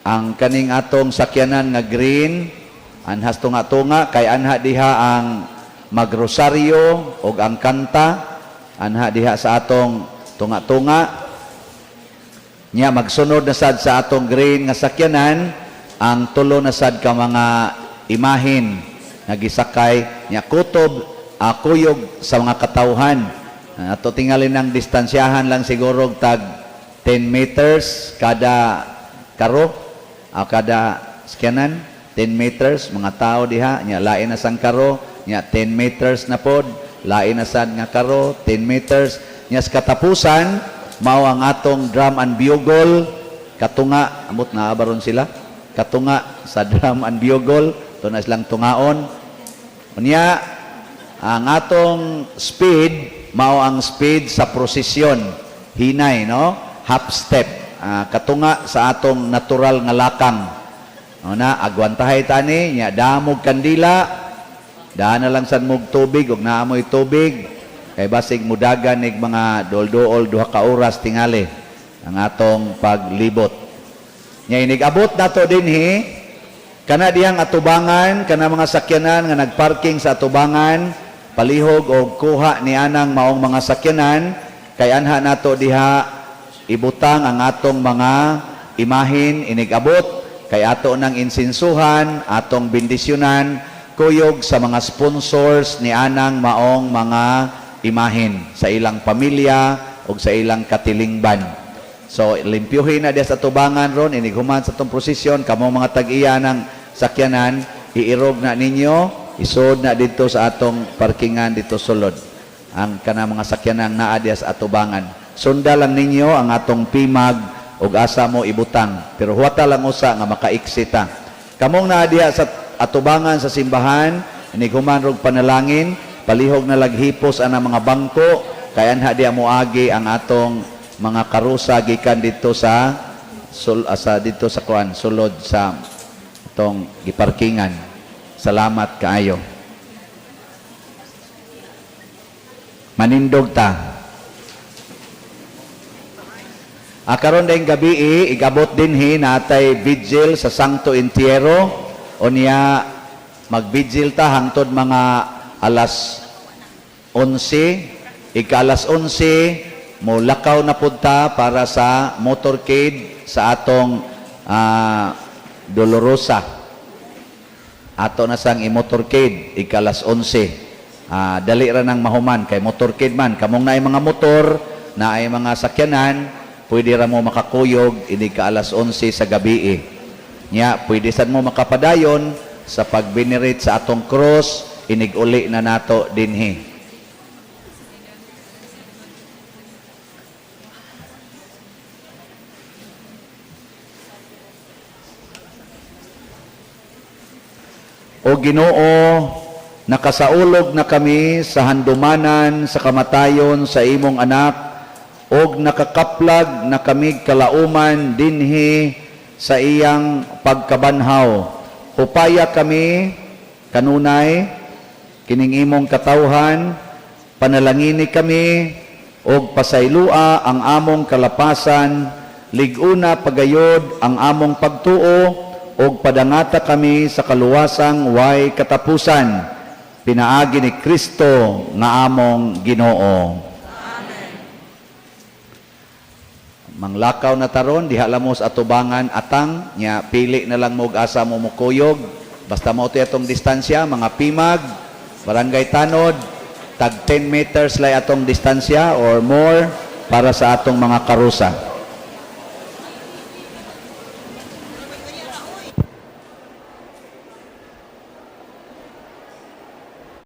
ang kaning atong sakyanan nga green anhas tunga-tunga kay anha diha ang magrosaryo og ang kanta anha diha sa atong tunga-tunga. Nya magsunod na sad sa atong green nga sakyanan ang tulo na sad ka mga imahin nga gisakay, nya kutob kuyog sa mga katawhan. Ato tingali ng distansyahan lang siguro tag 10 meters kada karo, kada sakyanan 10 meters mga tao diha, nya lain na sang karo, nya 10 meters na pod, lain na sad nga karo 10 meters, nya sa katapusan mao ang atong drum and bugle katunga, amot na baron sila katunga sa drum and bugle to na silang tungaon. Unya ang atong speed mao ang speed sa prosesyon, hinay, no, half step, katunga sa atong natural nga lakang. O na agwantahay tani, nya damog kandila, daan na lang sad mog tubig ug naa moy tubig kay basig mudagan nig mga dool-dool 2 ka oras tingali ang atong paglibot. Nya inig abot nato dinhi kana dihang atubangan, kana mga sakyanan nga nagparking sa atubangan, palihog og kuha ni anang maong mga sakyanan kay anha nato diha ibutang ang atong mga imahin inig abot kay ato nang insinsuhan, atong bendisyonan kuyog sa mga sponsors ni anang maong mga imahin sa ilang pamilya o sa ilang katilingban. So limpyuhin na diya sa tubangan ron inig human sa atong prosesyon, kamo mga tag-iya ng sakyanan, iirog na ninyo, isod na dito sa atong parkingan dito sulod. Ang kana mga sakyanan naa diya sa atubangan. Sunda lang ninyo ang atong PIMAG ug asa mo ibutang. Pero huwata lang usa nga maka-exit ta. Kamong naa diha sa atubangan sa simbahan, inighuman rog panalangin, palihog na laghipos ang mga bangko, kay anha diha moagi ang atong mga karusa gikan dito sa sa dito sa kuan sulod sa atong giparkingan. Salamat kaayo. Manindog ta. Karon dayong gabi igabot dinhi natay vigil sa Santo Entierro. Unya mag-vigil ta hangtod mga alas 11. Ika alas 11 mo lakaw na pud ta para sa motorcade sa atong Dolorosa. Ato na sang i-motorcade ika alas 11. Dali ra nang mahuman kay motorcade man, kamong naay mga motor, naay mga sakyanan, pwede ra mo makakuyog inig ka alas 11 sa gabi. Nya, pwede sad mo makapadayon sa pag-venerate sa atong cross, inig uli na nato dinhi. O Ginoo, nakasaulog na kami sa handumanan sa kamatayon sa imong anak, og nakakaplag na kami kalauman dinhi sa iyang pagkabanhaw. Hupaya kami kanunay kining imong katawhan, panalangini kami og pasaylua ang among kalapasan, lig-una pagayod ang among pagtuo, og padangata kami sa kaluwasang way katapusan, pinaagi ni Kristo nga among Ginoo. Manglakaw na taron diha lamos atubangan atang nya pili na lang mo og asa mo mukuyog, basta mao to atong distansya, mga pimag, barangay tanod, tag 10 meters lay atong distansya or more para sa atong mga karusa.